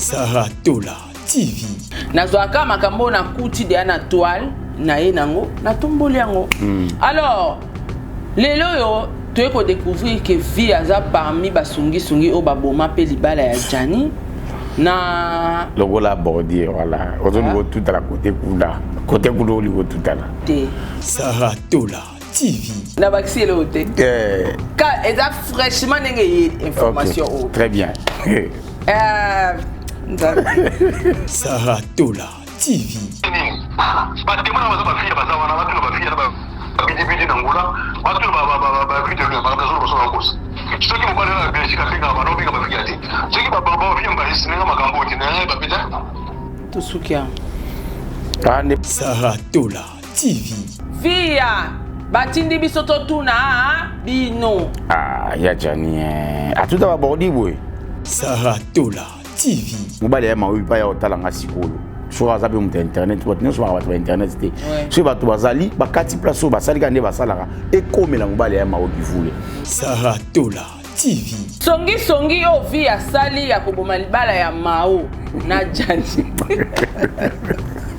Sarah Tola TV. Nazwaka makambo na kuti deya na toile na ye nango natomboli yango. Alors lelo oyo toye kodécouvrir que vie aza parmi basungisungi oyo baboma mpe libala ya Gianni na Lokola bordure, voilà, ozolinga otutala kote kuna, kote kuna olinga otutala. Te. Sarah Tola TV. Na bakisi eloko te. Ka eza fraîchement ndenge eye information oyo. Très bien. Nzambe. Sarah Tola TV. Batémoin na baza bafille, baza wana, batuna bafille na babidibidi na ngula, batuna bavide makambo nazoloba. So nakosa, soki mobali na Belgique abengaka bana, obenga bafille te. Soki bafille baesinenga makambo oyo te, nayanga bapeta. Tosuki awa. Ande. Sarah Tola TV. Via batindi biso totuna bino. Ah, ya Gianni, eh. Atuta babordure boye. Sarah Tola TV. Mobali ya maoyi pa ya otala nga sikoyo, soki aza mpe moto ya internet, bato nyonso baka bato ba internet te. Soki bato bazali bakati place oyo basalika nde basalaka, ekomela mobali ya Mao Kivule. Sarah Tola TV. Songisongi oyo vi asali ya koboma libala ya Mao na Gianni.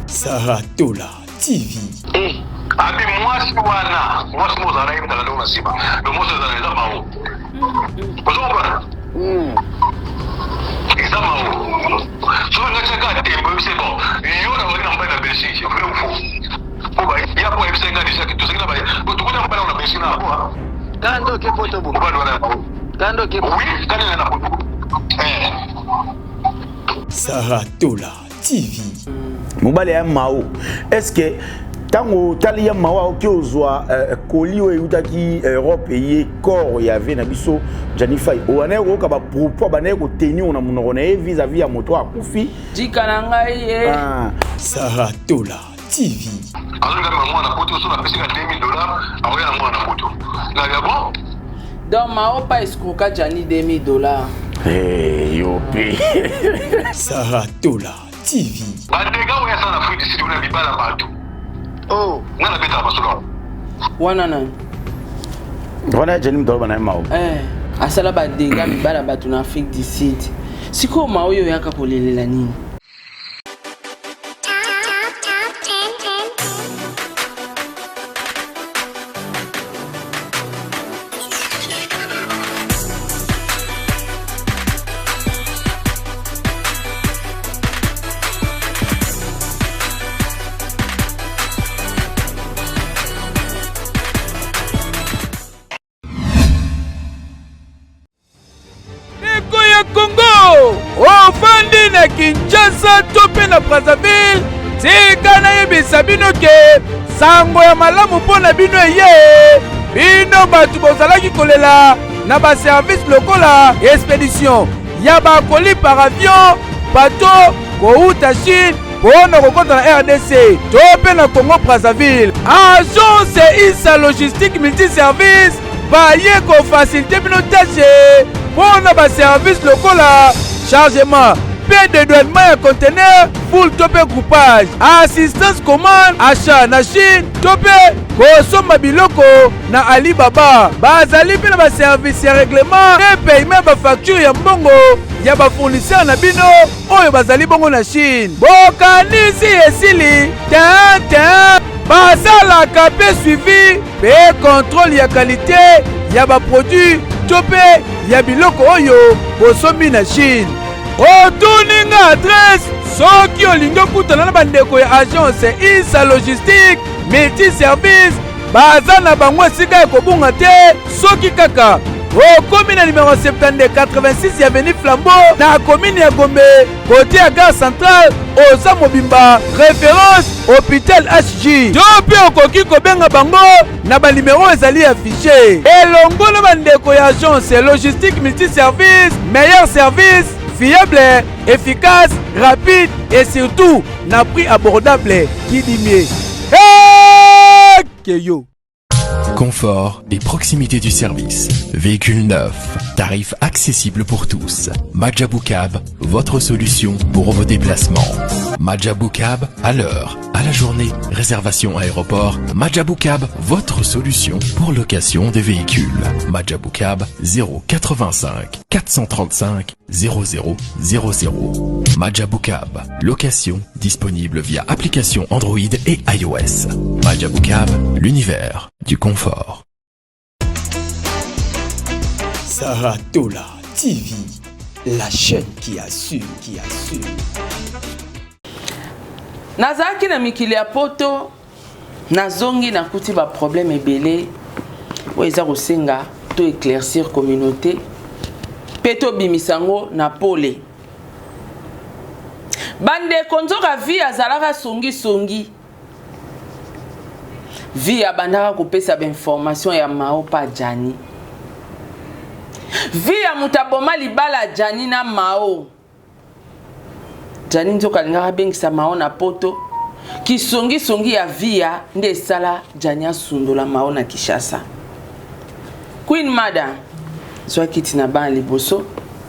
Sarah Tola TV. Eh, abi mwasi wana, mwasi mo ozala na ye, mutala ndongo na nsima, donc mwasi ozala eza Mao, ozo comprendre, eza Mao. Soki nga tiaka tembe, oyebi, c'est bon, yo na wali na mobali na Belgique, vrai ou faux? Po ba ya po ayebisa nga déjà que tozalaki na ba tokuta mobali na Belgique na po. Kando ke poto bo. Mobali wana. Kando ke. Oui, kando na poto, eh. Sarah Tola TV. Mobali ya Mao, est ce que ntango otali ya Mao aoki ozwa colis oyo eutaki Europe, eye corps ya ve na biso Gianni Fai, obandaki koyoka bapropos bandaki kotenir na monoko na ye vis-à-vis ya moto akufi? Jika na ngai ye. Ah. Sarah Tola TV. Azolinga ma mwana poto, so napesika 2000 $, akoya na mwana poto na ya bon. Donc Mao pa escroka Gianni 2000 $. Hey, yo mpe. Sarah Tola TV. Badega oyo asala na Afrique du Sud kuna, libala bato. Oh. Nga nabetaka masolo yango. Wana nani? Wana ya Gianni, moto aloba na ye Mao. Eh, asala badega mibala bato na Afrique du Sud. Sikoyo Mao oyo oyaka kolelela nini? Top, top, 10, 10. Ndeko ya Kongo, ofandi na Kinshasa to mpe na Brazzaville, tika nayebisa bino ke sango ya malamu mpo na bino eye. Bino bato bozalaki kolela na baservice lokola expédition ya bacolis par avion, bateau kouta Chine mpo na kokɔta na RDC to mpe na Congo Brazzaville, agence Isa Logistique Multiservice baye kofaciliter bino tâche mpo na baservice lokola chargement mpe dédouanement ya conteneur full to mpe groupage, assistance commande, achat na Chine to mpe kosomba biloko na Alibaba. Bazali mpe na baservice ya règlement mpe paiement ya bafacture ya mbongo ya bafournisseur na bino oyo bazali bongo na Chine. Bokanisi esili te te, basalaka mpe suivi mpe contrôle ya qualité ya baproduit to mpe ya biloko oyo bosombi na Chine. Otuni nga adresse? Soki olingi okutana na bandeko ya agence Isa Logistique Multiservice, baza na bango esika ya kobunga te. Soki kaka okomi na numero 72 86 ya avenue Flambeau na commune ya Gombe, côté ya gare centrale, oza mobimba, référence hôpital HG, to mpe okoki kobenga bango na banimero ezali affiché. Elongo na bandeko ya agence Logistique Multiservice, meilleur service, fiable, efficace, rapide et surtout na prix abordable. Kidimie hey! Keyo. Confort et proximité du service. Véhicule neuf. Tarif accessible pour tous. Majabou Cab, votre solution pour vos déplacements. Majabou Cab, à l'heure, à la journée. Réservation aéroport. Majabou Cab, votre solution pour location des véhicules. Majabou Cab, 085 435. 00 00. Majabukab, location disponible via application Android et iOS. Majabukab, l'univers du confort. Saratola TV, la chaîne qui assure, qui assure. Nazalaki na mikili ya poto, nazongi, nakuti baproblème ebele oyo eza kosenga to éclaircir communauté mpe tobimisa yango na pole. Bandeko, nzoka vie azalaka songisongi. Vie abandaka kopesa bainformation ya Mao pa Jani. Vie ya moto aboma libala Jani na Mao. Jani nzoka alingaka abengisa Mao na poto. Kisongisongi ya via nde esala Jani asundola Mao na Kinshasa. Queen Mada, zwa kiti na bana liboso.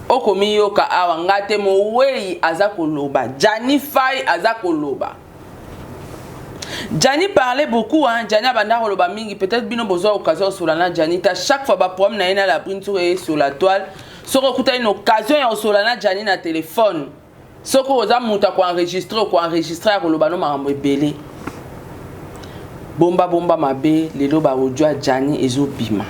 Okomiyoka awa nga te, mowei aza koloba, Jani Fai aza koloba. Jani parlait beaucoup, hein. Jani abanda koloba mingi. Peut-être bino bozwa occasion osola na Jani ta. Chaque fois baproblème na ye na la brune, soki eye sur la toile, soki okutani na occasion ya kosola na Jani na telefone, soki oza moto akoenregistre, okoenregistre ya koloba no makambo ebele. Bomba bomba mabe, lelo baaudio ya Jani ezobima.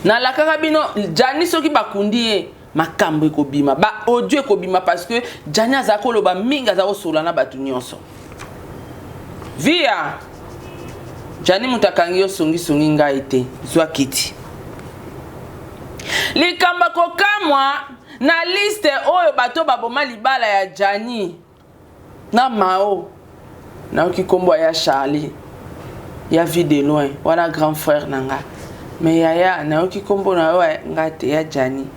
Nalakaka bino, Jani soki bakundi ye, makambo ekobima, baaudio ekobima, parce que Jani aza koloba mingi, aza kosola na bato nyonso. Via Jani, moto akangi yo songisongi, ngai te. Zwa kiti. Likambo kokamwa, na liste oyo bato baboma libala ya Jani na Mao, nayoki nkombo ya Charlie ya Vie de Loin wana, grand frère na nga. Me yaya, nayoki nkombo na yo nga te. Ya Jani,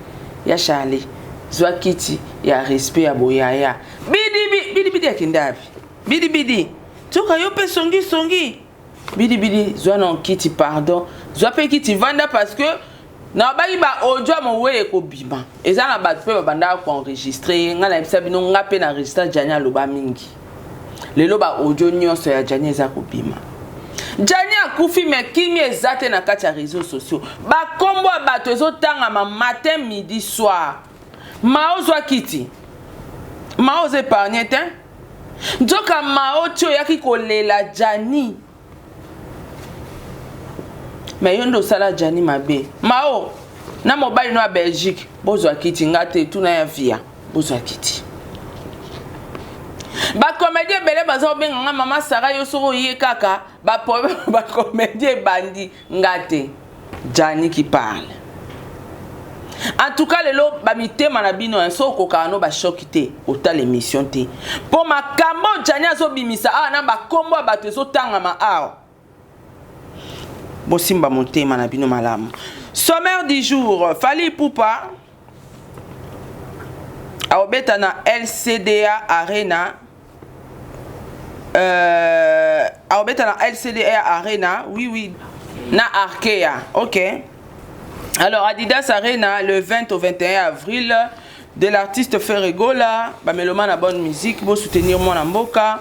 ya Charlie, zwa kiti ya respect ya boyaya. Bidibidi, bidibidi akende api? Bidibidi, toka yo mpe songisongi. Bidibidi, zwa na kiti, pardon, zwa mpe kiti, vanda, parce que nabaki baaudio ya mowei ekobima. Eza na bato mpe babandaka koenregistre ye. Ngai nayebisa bino, nga mpe na enregistre Jani aloba mingi. Lelo baaudio nyonso ya Jani eza kobima. Jani akufi, me kimi eza te. Na kati ya réseaux sociaux, bakombo ya bato ezotangama matin, midi, soir. Mao, zwa kiti. Mao, oza épargne te. Nzoka Mao ti oyaki kolela Jani, me yo nde osala Jani mabe. Mao na mobali no ya Belgique, bozwa kiti. Nga te, tuna ya via, bozwa kiti. Bacomédie ebele baza kobenga nga mama Sara. Yo soki oye kaka bacomédie ebandi, nga te, Jani qui parle. En tout cas, lelo bamitema na bino so okokaka no bashoki te, otala émission te, mpo makambo Jani azobimisa awa na bakombo ya bato ezotangama awa, bosimba motema na bino malamu. Sommaire du jour: Fally Ipupa aobeta na LCDA Arena, aobeta na LCDA Arena, oui, na Arkea, ok. Alors, Adidas Arena, le 20 au 21 avril, de l'artiste Ferre Gola. Bamélomane na bonne musique, bo soutenir mwana mboka.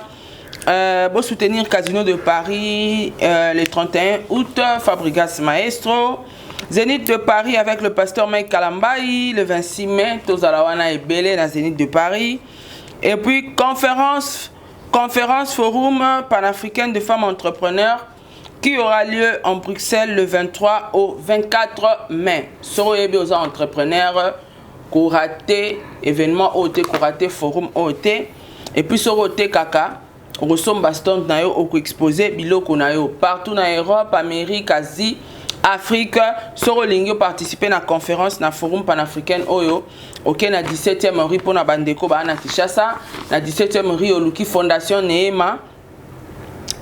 Bo soutenir Casino de Paris le 31 août, Fabregas Maestro. Zénith de Paris avec le pasteur Mike Kalambayi le 26 mai, tozala wana ebele na Zénith de Paris. Et puis conférence forum panafricaine de femmes entrepreneurs qui aura lieu en Bruxelles le 23 au 24 mai. Soki oyebi oza entrepreneur, korater événement oyo te, korater forum oyo te. Et puis soki otekaka, okosomba stand na yo, okoexpose biloko na yo partout na Europe, Amérique, Asie, Afrique. Soki olingi oparticipe na conférence, na forum panafricaine oyo, oke na 17e rue. Mpona bandeko baa na Kinshasa, na 17e rue, oluki Fondation Neema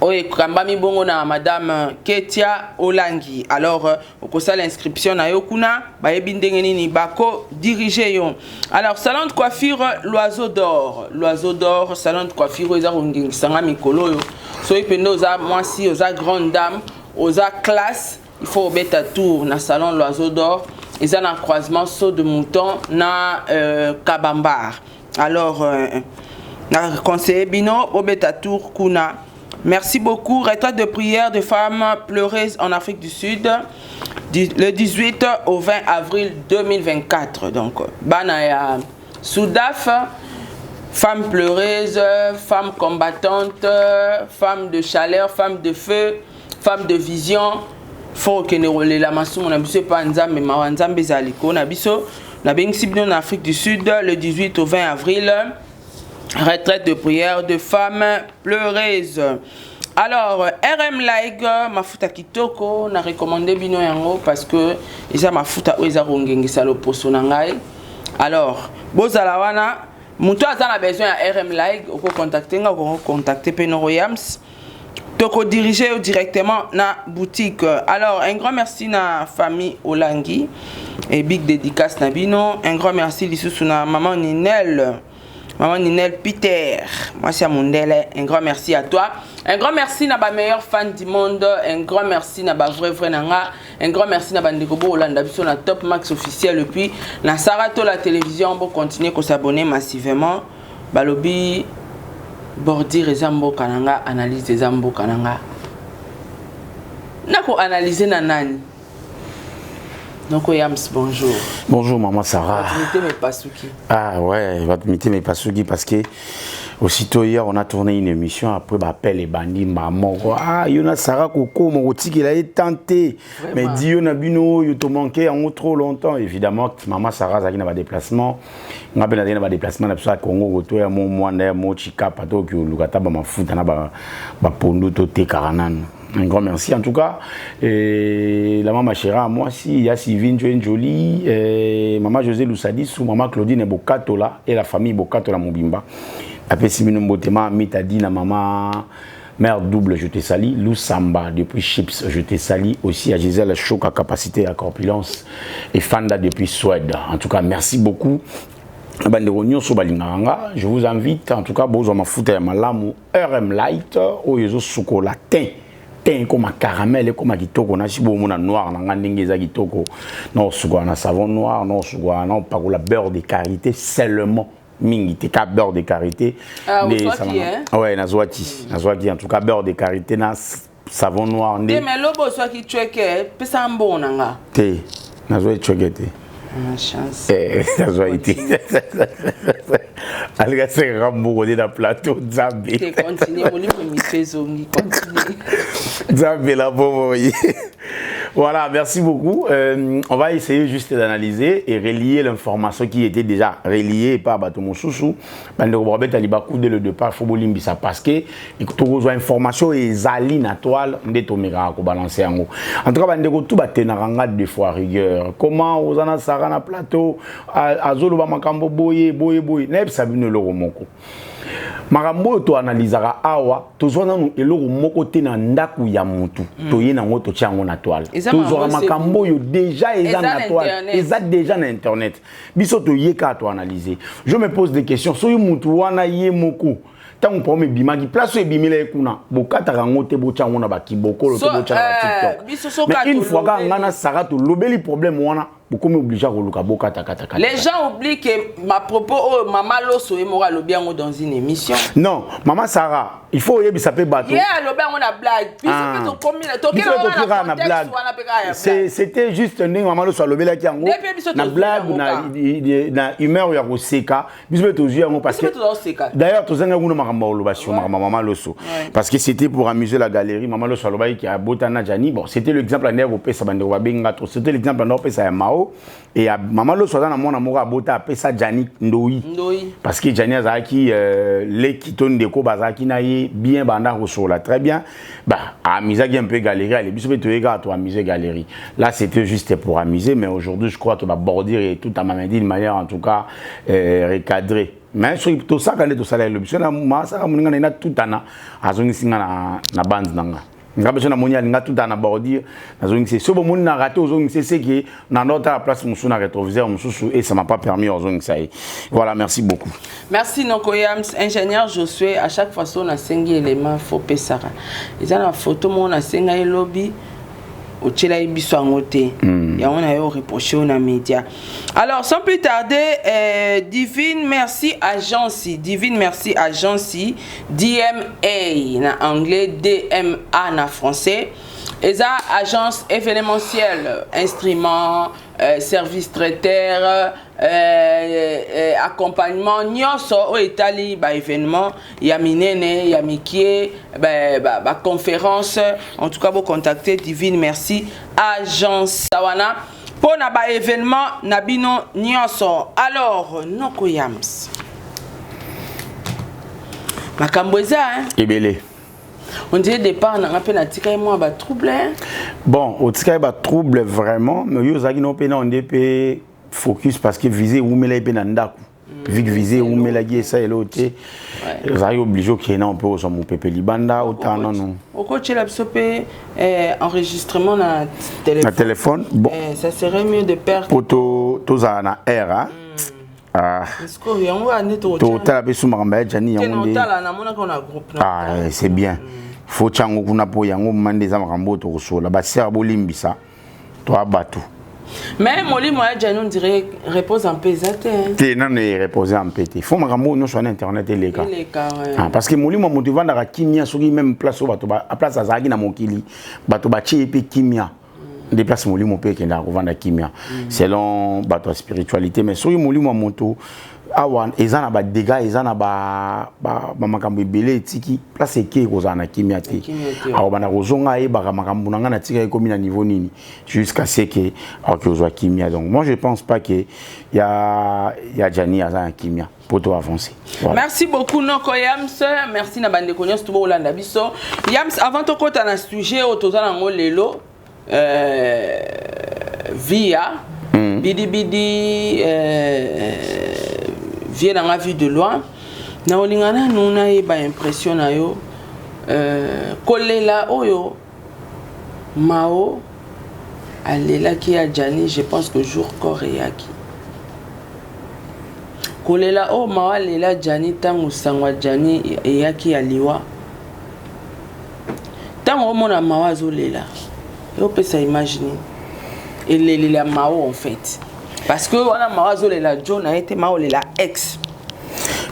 oyo ekambami bongo na madame Ketia Olangi. Alors okosala inscription na yo kuna, bayebi ndenge nini bako dirige yo. Alors, salon de coiffure L'Oiseau d'Or, L'Oiseau d'Or salon de coiffure oyo eza kongengisanga mikolo oyo. Soki mpenza oza mwasi, oza grande dame, oza classe, il faut obeta tour na salon L'Oiseau d'Or. Eza na croisement Saut de Mouton na Kabambar. Alors na conseiller bino obeta tour kuna. Merci beaucoup. Retraite de prière de femmes pleureuses en Afrique du Sud. Le 18 au 20 avril 2024. Donc, bana ya Soudaf, femme pleureuse, femme combattante, femme de chaleur, femme de feu, femme de vision. Faut okende kolela masumu na biso epa Nzambe, mawa Nzambe ezala likolo na biso. Nabengisi bino na Afrique du Sud le 18 au 20 avril, retraite de prière de femmes pleureuses. Alors, RM Like, mafuta kitoko, na recommandé bino yango parce que eza mafuta oyo eza kongengisa loposo na ngai. Alors, bozala wana, moto aza na besoin ya RM Like, okocontacte nga, okocontacte mpe Noro Yams, tokodiriger yo directement na boutique. Alors, un grand merci na famille Olangi et big dédicace na bino. Un grand merci lisusu na maman Ninel, maman Ninel Peter, mwasi ya mondele. Un grand merci à toi, un grand merci na bameilleur fan du monde, un grand merci na bavrai vrai na nga, un grand merci na bandeko bo olanda biso na Top Max Officiel et puis na Sarato la télévision. Bocontinue kosabonner massivement. Balobi bordure eza mboka na nga, analyse eza mboka na nga. Nakoanalyse na nani? Noko Yams, bonjour. Bonjour maman Sarah. Mitema epasuki. Ah ouais, mitema epasuki parce que aussitôt hier on a tourné une émission, après ba appel ebandi moko. Ah, yo na Sarah koko mo kotikela ye tenté. Mais di yo na bino yo to manqué en trop longtemps. Évidemment, maman Sarah azaki na ba déplacement. Nga pe na na ba déplacement na biso ya Congo to ya mo mwanda ya mo chikapa to ki oluka ta ba mafuta na ba pondu to tekaka nanu. Un grand merci en tout cas. Et la maman chéra, moi aussi, il y a Sylvine Jolie, et maman José Loussadis, ou maman Claudine Bokatola et la famille Bokatola Mobimba. Après Simino Mbotema, Mitadina, maman mère double, je te salue. Lou Samba, depuis Chips, je te salue. Aussi à Gisèle Choc à capacité à corpulence et Fanda depuis Suède. En tout cas, merci beaucoup. Bandeko nyonso balingaka nga, je vous invite en tout cas, bozwa mafuta ya malamu RM Light oyo ezosukola teint, teint ekoma caramel, ekoma kitoko. Nasi bomona noir na nga ndenge eza kitoko na osukola na savon noir, na osokola na opakola beurre de karité seulement, mingi te, ka beurre de karité. Ah, ozwaki, hein? Ouais, nazwaki en tout cas beurre de karité na savon noir nde. Te, mais lobo ozwaki tweke, pesa mbongo na nga. Te, nazwaki tweke te. Ah, chance. Eh, nazwaki te, alinga sekaka mbongo nde na plateau, Nzambe. Te, continue, molimo émission ezongi, continue. Nzambe la bomoi. Voilà, merci beaucoup. On va essayer juste d'analyser et relier l'information qui était déjà reliée par bato mosusu. Bandeko babeta libaku dès le départ, faut bolimbisa parce que tokozwa information ezali na toile nde tomekaka kobalancer yango. En tout cas, bandeko tout batenaka nga deux fois rigueur. Comment oza na Sara na plateau, azoloba makambo boye boye boye? Nayebisa bino eloko moko. Makambo oyo toanalizaka awa, tozwa nanu eloko moko te na ndako ya motu, toye nango, totia yango na toile. Eza tozwaka makambo makambo oyo déjà eza eza na na toile. internet. Eza déjà na internet, biso toye kaka toanalyse. Je me pose des questions: soki motu wana ye moko, ntango problème ebimaki, place oyo ebimela ye kuna, bokataka yango te, botya yango na bakibokolo to So, botya na batiktok? Biso soka Mais une fois kaka tolobeli- nga na Sara tolobeli problème wana, bokomi obligé koluka bokatakataka. Les gens oublient que ma propos oyo, mama Loso ye moko alobi yango dans une émission. Non, mama Sara, il faut oyebisa mpe bato. Ye alobi yango na blague, biso Ah. mpe tokomi na- tokei Biso wana tokei kaka na na contexte blague. wana mpe kaka ya blague. C'était juste ndenge mama Loso alobelaki yango Nde mpe biso na tozwi blague yango na, kaka. na humeur ya koseka, biso mpe tozwi yango parce Biso que mpe tozoseka. D'ailleurs, tozanga kuna makambo ya koloba sur makambo ya mama Loso parce que c'était pour amuser la galerie. Mama Loso alobaki abota na Jani. Bon, c'était l'exemple ndenge kopesa bandeko babenga to, c'était l'exemple ndenge kopesa ya Mao et ya mama Loso. Aza na mwana moko abota, apesa Jani Ndoi. Ndoi. Parce que Jani azalaki leki to ndeko, bazalaki na ye bien, banda kosola très bien. Bah, amusaki un peu galerie. Allez, biso mpe toye kaka toamuser galerie. Là, c'était juste pour amuser, mais aujourd'hui je crois que babordure et tout amamedi d'une manière en tout cas recadrée. Mais soki tosaka nde tosala elobi, soki masaka moninga na ye na tutana, azongisi nga na bande na nga. Nga mpe so namoni alinga tutana na bordure, nazongisi. So bomoni na raté ozongisi, seke na ndo otala place mosusu na rétroviseur mosusu et ça m'a pas permis ozongisa ye. Voilà, merci beaucoup. Merci Noko Yams. Ingénieur Josué, à chaque fois so nasengi élément, faut pesaka. Eza na photo moko nasenga elobi, otiela ye biso yango te, yango na yo reproche oyo na média. Alors, sans plus tarder, Divine Merci Agency, Divine Merci Agency, DMA na anglais, DMA na français. Eza agence événementielle, instrument, service traiteur, accompagnement nyonso oyo etali baévénement ya minene, ya mike, baconférence. En tout cas, bocontacter Divine Merci Agence wana mpo na baévénement na bino nyonso. Alors, noko Yams, makambo eza, hein? Ebele. On dirait départ nanga mpe natikaki mwa batrouble, hein? Bon, otikaki batrouble vraiment, mais yo ozalaki no mpe na onde mpe focus parce que visa ewumelaki mpe na ndako. Vu que visa ewumelaki, esalelo te, ozalaki obligé okende na mpe ozwa mopepe libanda, otala nano. Okotiela biso mpe enregistrement na téléphone. Na téléphone, bon. Ça serait mieux de perdre. Po tozala na air, ah. Ah. Sikoyo yango wana nde. Totala mpe so makambo ya Jani yango nde. Otala, namonaka na groupe. Ah, c'est bien. Faut tyango kuna mpo yango mama nde eza makambo oyo tokosola. Basere, bolimbisa, toa bato. Mais molimo ya Jani, on dirait repose un peu eza te, hein? Te, nano erepose un peu te. Faut makambo oyo nyonso wana internet eleka. Eleka, ouais. Ah, parce que molimo ya moto evandaka kimia soki même place oyo bato place azalaki na mokili, bato batie ye mpe kimia, nde place molimo mpe ekendaka kovanda kimia, selon bato ya spiritualité. Mais soki molimo ya moto awa eza na badégâts, eza na bamakambo ebele etiki, place eke ekozala na kimia te. Kimia te. Akobanda kozonga, ayebaka makambo na ngai natika ekomi na niveau nini, jusqu'à ce que akoki kozwa kimia. Donc moi, je pense pas que ya Jani aza na kimia po to avancer. Voilà. Merci beaucoup, noko Yams. Merci na bandeko nyonso tobolanda biso. Yams, avant tokɔta na sujet oyo toza nango lelo, via bidibidi, vie nanga vie de loin, na olinga nanu nayeba impression na yo, kolela oyo Mao alelaki ya Jani. Je pense que jour corps eyaki, kolela oyo Mao alela Jani ntango sango ya Jani eyaki ya liwa, ntango omona Mao azolela, eopesa image nini elelela Mao en fait? Parce que wana Mao azolela jo na ye te, Mao olela ex.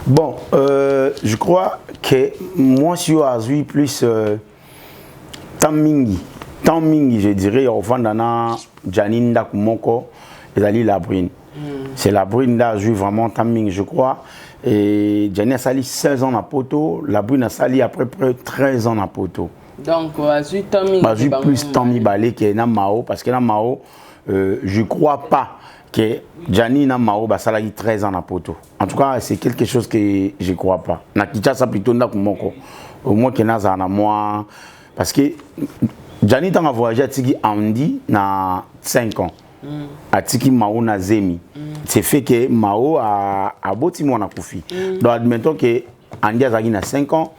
Bon, je crois que moi, si azwi plus temps mingi, temps mingi, je dirais, ovanda na Jani ndako moko, ezali la brune. C'est la brune nde azwi vraiment temps mingi, je crois. Et Jani asali 16 ans na poto, la brune asali à peu près 13 ans na poto. Donc azwi temps mingi. Bazwi plus temps mibale ke na Mao, parce que na Mao, je crois pas que Gianni na Mao basalaki 13 ans na poto. En tout cas, c'est quelque chose que je crois pas. Na Kinshasa plutôt, ndako moko, au moins ke nazala na moi, parce que Gianni, ntango avoyage, atiki Andy na 5 ans, atiki Mao na zemi. C'est fait que Mao aboti mwana kufi. Donc admettons que Andy azalaki na 5 ans,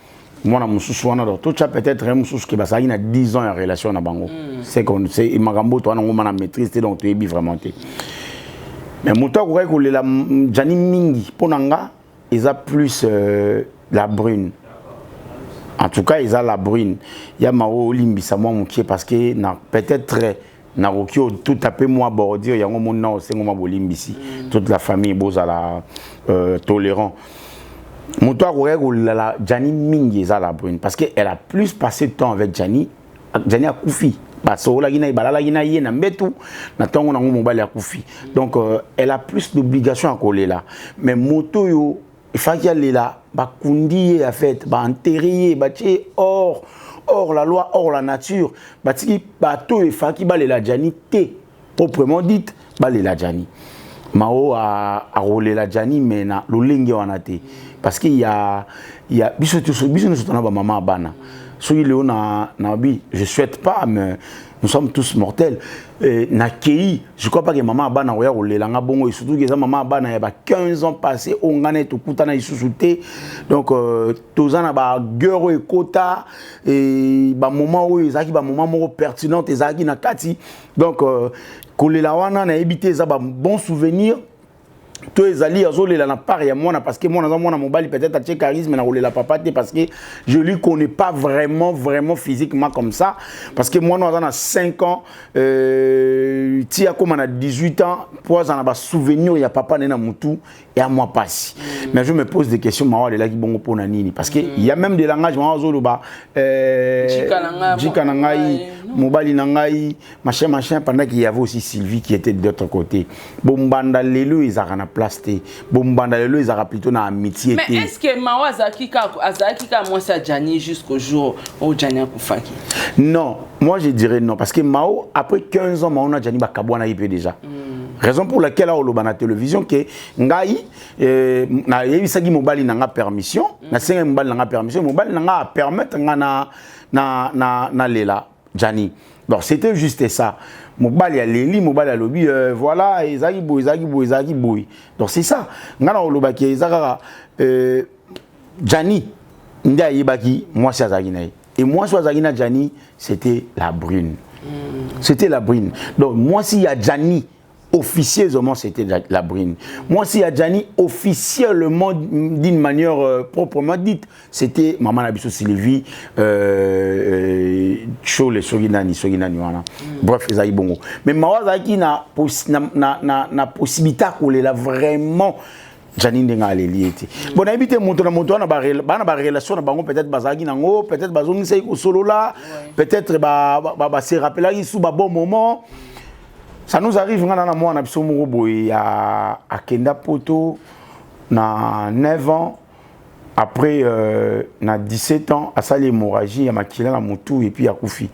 mwana mosusu wana, donc totya peut-être ye mosusu ke bazalaki na 10 ans ya relation na bango. C'est qu'on c'est makambo to wana ngoma na maîtrise te, donc toyebi vraiment te. Mais moto akokaki kolela Jani mingi mpo na nga eza plus la brune. En tout cas, eza la brune. Ya Mao, olimbisa mwa mokie, parce que na peut-être nakoki tout taper mwa bordure yango moni na osengo mwa bolimbisi. Toute la famille, bozala tolérant. Moto akokaki kolela Jani mingi eza la brune, parce que elle a plus passé de temps avec Jani. Jani akufi, basololaki na ye, balalaki na ye na mbetu na ntongo nango mobali akufi. Donc elle a plus d'obligation ya kolela. Mais moto oyo efaki alela, bakundi ye ya fete, baenterre ye, batie ye hors la loi, hors la nature, batiki bato oyo efaki balela Jani te, proprement dite balela Jani. Mao akolela Jani, mais na lolenge wana te, parce que ya biso biso nyonso tona bamama ya bana. Soki leo na bi, je souhaite pas, mais nous sommes tous mortels, nakei, je crois pas que mama ya bana oya kolela nga bongo, et surtout que eza mama ya bana ya ba 15 ans passé oyo nga na ye tokutana lisusu te. Donc toza na baguerre oyo ekota bamoment oyo ezalaki bamoment moko pertinente ezalaki na kati. Donc kolela wana, nayebi te, eza babon souvenir to ezali azolela na part ya mwana, parce que mwana aza mwana mobali, peut-être atie charisme na kolela papa te, parce que je lui connais pas vraiment vraiment physiquement comme ça, parce que mwana aza na 5 ans, ti akóma na 18 ans, po aza na basouvenir ya papa na ye na mutu ya mwa pasi. Mais je me pose des questions: Mao alelaki bongo mpo na nini? Parce que il y a même des langages, mama azoloba Jika na ngai. Jika na ngai. Mobali na ngai, machin machin, pendant qu'il y avait aussi Sylvie qui était de l'autre côté. Bombanda lelo ezalaka na place te. Bombanda lelo ezalaka plutôt na amitié Mais te. est ce que Mao azalaki kaka mwasi ya Gianni jusqu'au jour oyo Gianni akufaki? Non, moi je dirais non, parce que Mao, après 15 ans, Mao na Gianni bakabwana ye mpe déjà. Raison pour laquelle aoloba na télévision ke ngai nayebisaki mobali na nga permission, nasengaki mobali na nga permission, mobali na nga apermettre nga na lela Gianni. Donc c'était juste ça. Mobali aleli, mobali alobi voilà, ezalaki boye, ezalaki boye, ezalaki boye. Donc c'est ça. Nga na olobaki eza kaka Gianni nde ayebaki mwasi azalaki na ye. Et mwasi oyo azalaki na Gianni, c'était la brune. C'était la brune. Donc mwasi ya Gianni officieusement, c'était la brune. Mwasi ya Gianni officiellement, d'une manière proprement dite, c'était maman na biso Sylvie Chole, soki nani, soki nani wana. Bref, ezalaki bongo. Mais Mawa azalaki na possibilité ya kolela vraiment Gianni ndenge aleli ye te. Bon, nayebi te, moto na moto wana bana barelation na bango, peut-être bazalaki nango, peut-être bazongisaki kosolola, peut-être base rappelaki su babon moment. Ça nous arrive. Nga na mwana biso moko boye ya akenda poto na 9 ans, après na 17 ans asali hémorragie ya makila na motu et puis akufi.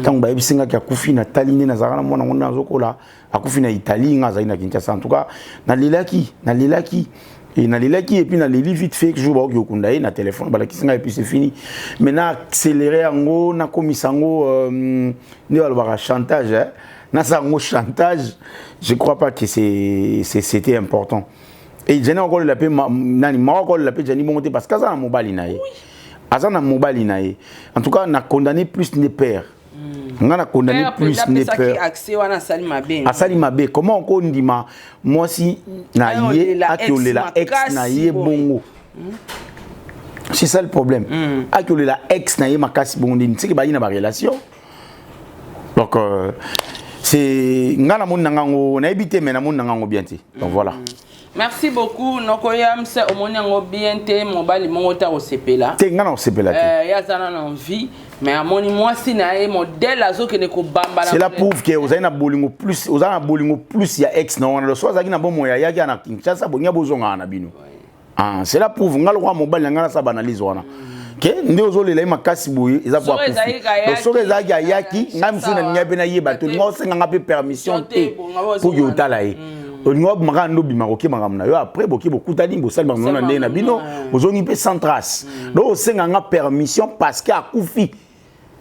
Ntango bayebisi ngaki akufi, natali nde nazalaka na mwana ngo nde nazokola, akufi na Italie, nga azali na Kinshasa. En tout cas nalelaki, nalelaki et nalelaki et puis naleli vite fait. Jour baoki okunda ye, na téléphone balakisi ngai et puis c'est fini. Maintenant accéléré yango, nakomisa yango nde balobaka chantage, hein? Nasala yango chantage, je crois pas que c'était important. Et Gianni akolela mpe nani, Mawa akolela mpe Gianni bongo te, parce que aza na mobali na ye, aza na mobali na ye. En tout cas na condamné plus ne père, nga na condamné plus ne père. Accès wana asali mabe. Asali mabe. Comment okondima mwasi na ye akolela ex na ye bongo? C'est ça le problème. Akolela ex na ye makasi bongo ndini seke bayi na barelation? Donc c'est nga namoni na ngango, nayebi te, mais namoni na ngango bien te. Donc voilà. Merci beaucoup, noko Yams. Omoni yango bien te, mobali moko te akosepela. Te, nga na kosepela te. Ye aza nano en vie, mais amoni mwasi na ye modèle azokende kobamba. Cela prouve ke ozali na bolingo plus, oza na bolingo plus ya ex na wana. So azalaki na bomoi, ayaki na Kinshasa, bolingi bozongaka na bino. Ah, cela prouve nga lokola mobali na ngai nasala baanalyse wana ke nde ozolela ye makasi boye eza po akufi. Donc soki ezalaki ayaki, ngai mosusu nalingai mpe nayeba te, olinga osenganga mpe permission te mpo ke otala ye. Olinga obimaka nde obimaka, oke makambo na yo, après boke bokutani, bosali makambo na ndenge na bino, ozongi mpe sans trace. Donc osenganga permission parce que akufi,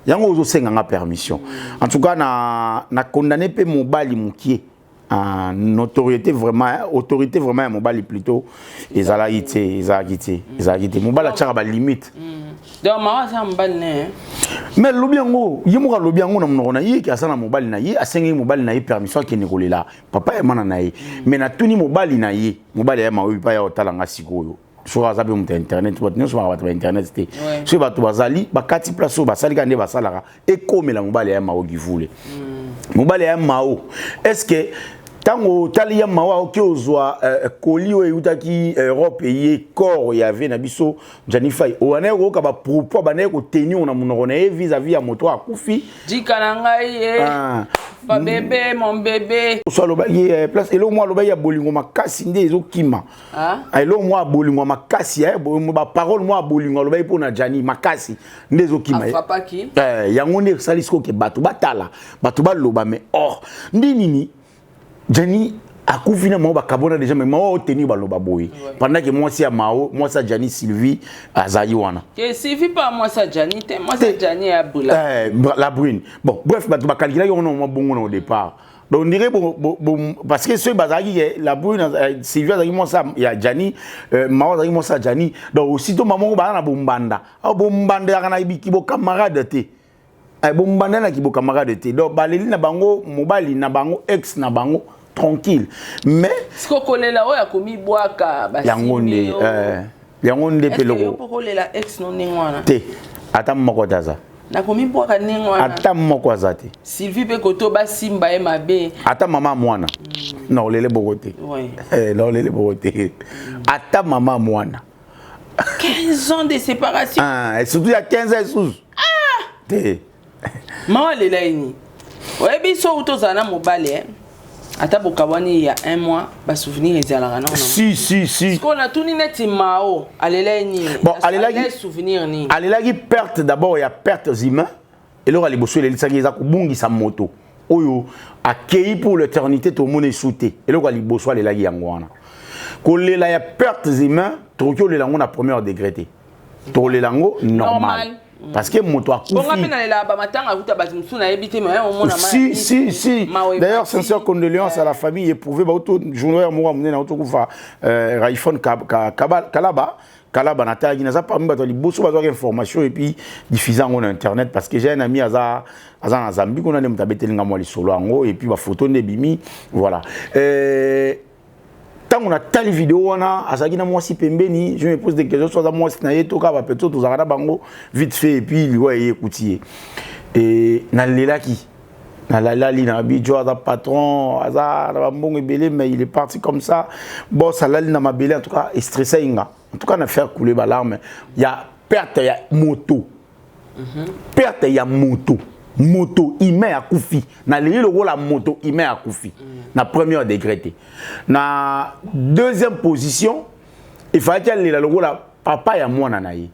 yango ozosenganga permission. En tout cas na condamné mpe mobali mokie en autorité vraiment, autorité vraiment ya mobali plutôt ezalaki te, ezalaki te, ezalaki te. Mobali atiaka balimite. Donc Mawa aza mobali ne? Mais alobi yango, ye moko alobi yango na monoko na ye ke aza na mobali na ye, asengeli mobali na ye permission akende kolela papa ya mwana na ye. Mais natuni mobali na ye, mobali ya maoyi pa ya otala nga sikoyo, soki aza mpe moto ya internet, bato nyonso baka bato ba internet te. Soki bato bazali bakati place oyo basali kaka nde basalaka, ekomela mobali ya Mao Givule, mobali ya Mao, est ce que ntango otali ya Mao aoki ozwa colis oyo eutaki Europe, eye corps ya ve na biso Gianni Fai, obandaki koyoka bapropos abandaki kotenir na monoko na ye vis-à-vis ya moto akufi? Jika na ngai ye. Ah. Ba bébé, mon bébé. So alobaki place eloko moko alobaki ya bolingo makasi nde ezokima. Ah? Eloko moko ya bolingo ya makasi, baparole moko ya bolingo alobaki mpo na Gianni makasi nde ezokima ye. Afrapaki. Yango nde esali sikoyo ke bato batala, bato baloba. Mais or nde nini, Gianni akufi na Mao bakabona déjà, mais Mao otenir baloba boye pendant que mwasi ya Mao, mwasi ya Gianni, Sylvie, azali wana. Ke Sylvie pa mwasi ya Gianni te, mwasi ya Gianni ya bula. La brune. Bon bref, bato bakalikilaki yango na mwa bongo na au départ. Donc on dirait bon, parce que soki bazalaki ke la brune, Sylvie azalaki mwasi ya Gianni, Mao azalaki mwasi ya Gianni, donc aussitôt mama moko baza na bombanda awa, bombanda yaka na biki bocamarade te. Bombanda na kibocamarade te. Donc baleli na bango mobali na bango, ex na bango, tranquille, mais siko kolela oyo akomibwaka. Yango nde yango nde mpe loko. Mpo kolela ex no ndenge wana? Te, ata moko te aza. Nakomibwaka ndenge wana? Ata moko aza te. Sylvie mpe koto basimba ye mabe. Ata mama mwana na olele boko te. Na olele boko te, ata mama mwana. 15 ans de séparation. Ah, et surtout ya 15 ans lisusu te. Mao alela ye nini? Oyebi so uta ozala na mobali eh? Ata bokabwani ya un mois, basouvenir ezalaka nano. Si si si. Sikoyo natuni neti Mao alela ye nini? Bon, alelaki ye souvenir nini? Alelaki perte d'abord ya pertes humains. Eloko ya liboso elelisaki eza kobungisa moto oyo akei pour l'éternité, tomona esu te. Eloko ya liboso alelaki yango wana, kolela ya pertes humains. Tokoki olela yango na première degré te, tokolela yango normal, parce que moto akufi. Mpe nalela bamatanga akuta bato mosusu nayebi te, mais omona. Si si si, d'ailleurs, sincère condoléances à la famille éprouvée. Bauto journal moko ya monene auto kufa, Raifon Kalaba. Kalaba, natalaki, naza parmi bato ya liboso bazwaki information et puis diffuse yango na internet, parce que j'ai un ami aza na Zambie kuna, nde moto abeteli nga mwa lisolo yango et puis bafoto nde ebimi. Voilà. Ntango natali video wana, azalaki na mwasi pembeni. Je me pose des questions, so aza mwasi na ye to kaka bapeto tozalaka na bango vite fait. Et puis liwa eye ekuti ye e nalelaki, nalalali na bijo. Aza patron, aza na bambongo ebele, mais il est parti comme ça. Boss alali na mabele. En tout cas, estressé nga. En tout cas, na faire couler balarme ya perte ya moto, perte ya moto, moto humain akufi. Naleli lokola moto humain akufi na première degré te. Na deuxième position, efalaki alela lokola papa ya mwana na ye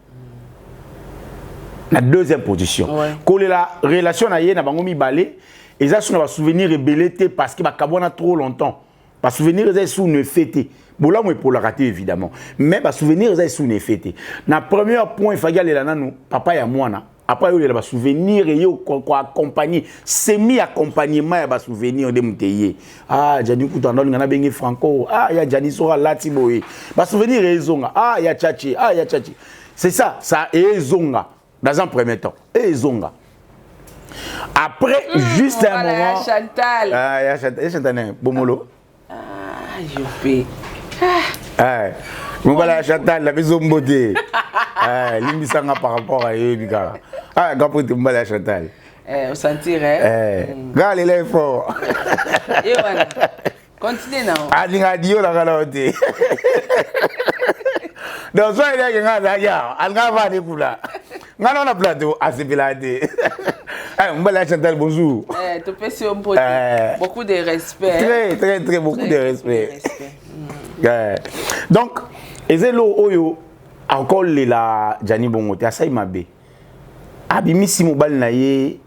na deuxième position. Kolela relation na ye na bango mibale eza so na basouvenir ebele te, parce que bakabwana trop longtemps. Basouvenir eza esu na effet te. Bolamu epolaka te, évidemment, mais basouvenir eza esu na effet te. Na premier point, efaki alela nanu papa ya mwana. Après, oyolela basouvenir eye koaccompagner, semi accompagnement ya basouvenir nde moto eye. Ah, Jani kutu andalinga nabenge Franco. Ah, ya Jani soko alati boye, basouvenir ezonga. Ah, ya Chachi, ah, ya Chachi, c'est ça, ça ezonga dans un premier temps, ezonga après juste un Voilà, moment. Chantal. Ah, ya Chantal, ya Chantal bomolo. Ah, yo Eh, mobala ya Chantal na biso, mbote. Eh, limbisanga par rapport à yebi kaka. Ah, grand prêtre, mobala ya Chantal. Eh, osentir, eh? Eh, gars, il est fort. Ye wana. Continue na. Alinga dio na kala te. Donc so elaki nga azalaki awa, alinga avandi kuna, nga na plateau asepela te. Eh, mobala ya Chantal, bonjour. Eh, topesi yo mbote. Eh. Beaucoup de respect. Très très très, beaucoup de respect. Respect. Eh. Donc eza eloko oyo encore lela Jani bongo te. Asali mabe, abimisi mobali na ye,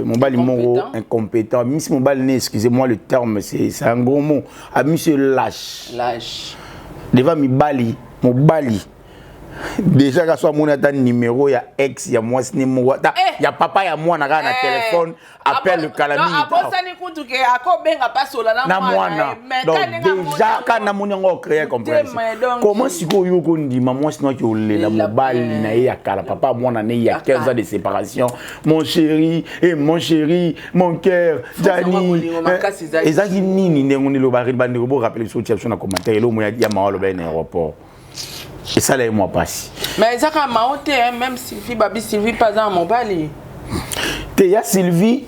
mobali moko incompétent. Abimisi mobali ne, excusez-moi le terme, c'est un gros mot, abimisi ye lâche. Lâche. Devant mibali. Mobali déjà ka so amoni ata numéro ya ex ya mwasi ne moko, ata Eh. ya papa ya mwana kaka na Eh. téléphone, appel kala Non, mingi. abosani kutu ke akobenga pasola na Na mwana. Donc déjà ka namoni yango ocréer compréhension. Comment sikoyo yo kondima mwasi noki olela mobali na ye ya kala, papa mwana ne ya 15 ans de séparation, mon chéri et mon chéri, mon cœur, Jani? Bolingo makasi ezalaki. Ezalaki nini? Ndenge nini loba bandeko borappeler biso, tia biso na commentaire. Eloko ya mawa aloba ye na aéroport esala ye mwa pasi. Mais eza kaka mao te, hein, même Sylvie babi, Sylvie mpe aza na mobali. Te, ya Sylvie,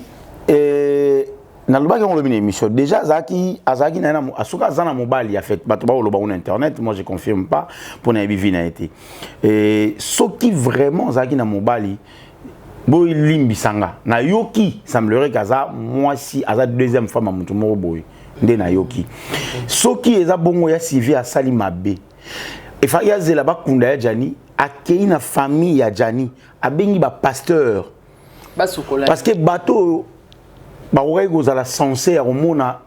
nalobaki yango lobi na émission déjà. Azalaki na ye soki aza na mobali, en fait bato baoloba ngo na internet, moi je confirme pas mpo nayebi vie na ye te. Soki vraiment azalaki na mobali, bolimbisanga, nayoki semblerait ke aza mwasi, aza deuxième femme ya motu moko boye nde nayoki. Soki eza bongo, ya Sylvie asali mabe. Efaki azela bakunda ya Jani, akei na famille ya Jani, abengi bapasteur basukola. Parce que bato oyo bakokaki kozala censé ya komona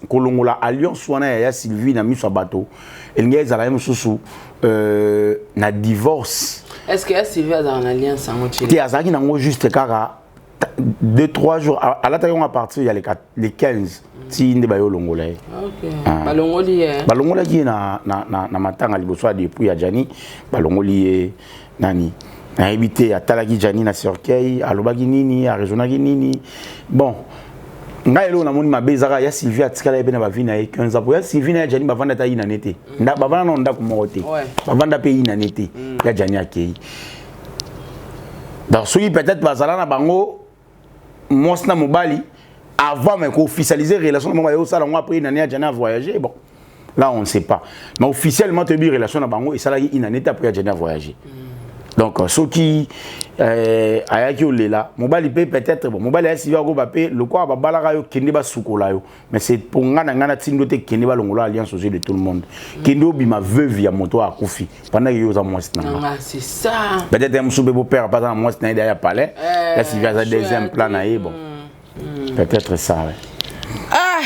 kolongola alliance wana ya Sylvie na miso ya bato, elingi ezala ye mosusu na divorce. Est ce que ya Sylvie azala na alliance yango? Te, azalaki nango juste kaka 2, 3 jours. Alataki yango à partir ya le 15 ti nde baye olongola ye. Ok, balongoli ye. Balongolaki ye na matanga liboso ya depuis ya Jani. Balongoli ye nani nayebi te. Atalaki Jani na cercueil, alobaki nini, araisonnaki nini. Bon, ngai eloko namoni mabe ezaka ya Sylvie atikala ye mpe na bavie na ye 15 ans. Po ya Sylvie na ya Jani bavanda ata yinane te. Bavanda nano ndako moko te. Bavanda mpe yinane te. Ya Jani akei. Donc soki peut-être bazala na bango mwasi na mobali avant, mais koofficialiser relation na bango bayosala yango après une année ya Jani a voyagé, bon, là on ne sait pas. Mais officiellement toyebi relation na bango esalaki une année te après ya Jani a voyagé. Donc soki ayaki olela mobali mpe, peut-être bon, mobali ayasi akoba mpe lokola babalaka yo, kende basukola yo. Mais c'est pour nga na nga natindo te, kende balongola alliance aux yeux de tout le monde, kende obima veuve ya moto akufi pendant que yo oza mwasi na nga. Ah, c'est ça. Peut-être ya mosusu mpe bopère mpe aza na mwasi na ye ya palais, ya Sylvie aza deuxième plan na ye. Bon, peut-être ça, ouais. Ah,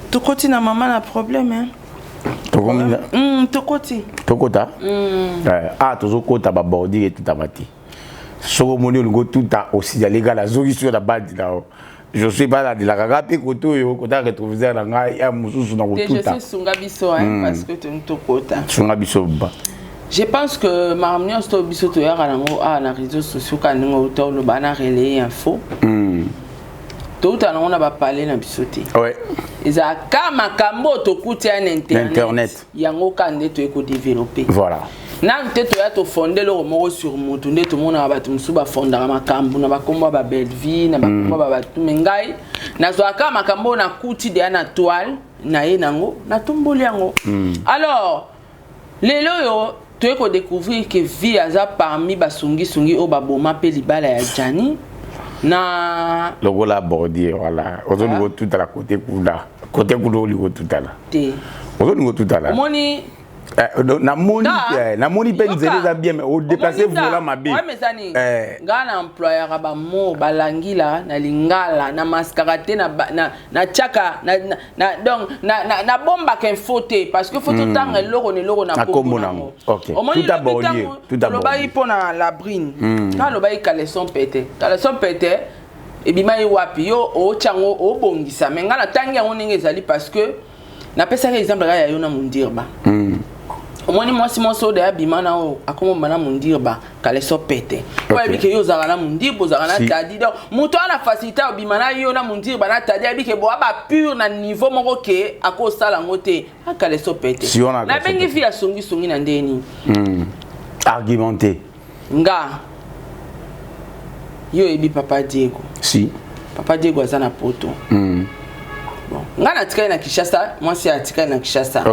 tokoti na mama na problème, hein. Tokomi. Tokoti. Tokota. Ah, tozokota babordure etutama te. Soki omoni olingi otuta, osignale nga, nazoki soki na bandi na yo. Je suis balandelaka nga mpe kote oyo kota rétroviseur na ngai ya mosusu na kotuta. Sunga biso, hein, parce que tokota. Sunga biso ba. Je pense que makambo nyonso to biso toyaka nango awa na réseaux sociaux, ka ndenge outa oloba na relayer info, touta nango na bapale na biso te. Ezalaka makambo oyo tokuti ya na internet, yango ka nde toye kodévelopper. Nanu te toya tofonde eloko moko sur motu. Nde tomonaka bato mosusu bafondaka makambo na bakombo ya babellevie, na bakombo ya babato. Me ngai nazwaka makambo oyo nakuti deya na toile na ye nango, natomboli yango. Alors lelo oyo toye kodécouvrir ke vie aza parmi basungisungi oyo baboma mpe libala ya Jani na Lokola bordure, voilà, ozolinga otutala kote kuna, kote kuna olinga otutala. Te. Ozolinga otutala. Omoni. Namoni, namoni mpe nzela eza bien, mais odéplace vola mabe. Eza nini? Ngai na employaka bamo balangila na lingala na maskaka te, natiaka donc nabombaka info te, parce que faut totanga eloko na eloko na kombo nango. Omoni, olobaki mpo na Labrine, nga alobaki caleçon pete. Caleçon pete ebimaki wapi? Yo otya yango, obongisa, mais ngai natangi yango ndenge ezali, parce que napesaki exemple kaka ya yo na Mondirba. Omoni mwasi mwasi oyo daya bima na oyo akomomba na Mondirba caleçon pete, po ayebi ke yo ozalaka na Mondirba, ozalaka na Tadi. Donc moto wana facilité obima na yo na Mondirba na Tadi, ayebi ke boa bapure na niveau moko ke akosala yango te, acaleçon pete. Nabengi fi ya songisongi na ndenge nini? Argumenté. Nga yo oyebi papa Diego. Si. Papa Diego aza na Poto. Bon, nga natikali na Kinshasa, mwasi atikali na Kinshasa.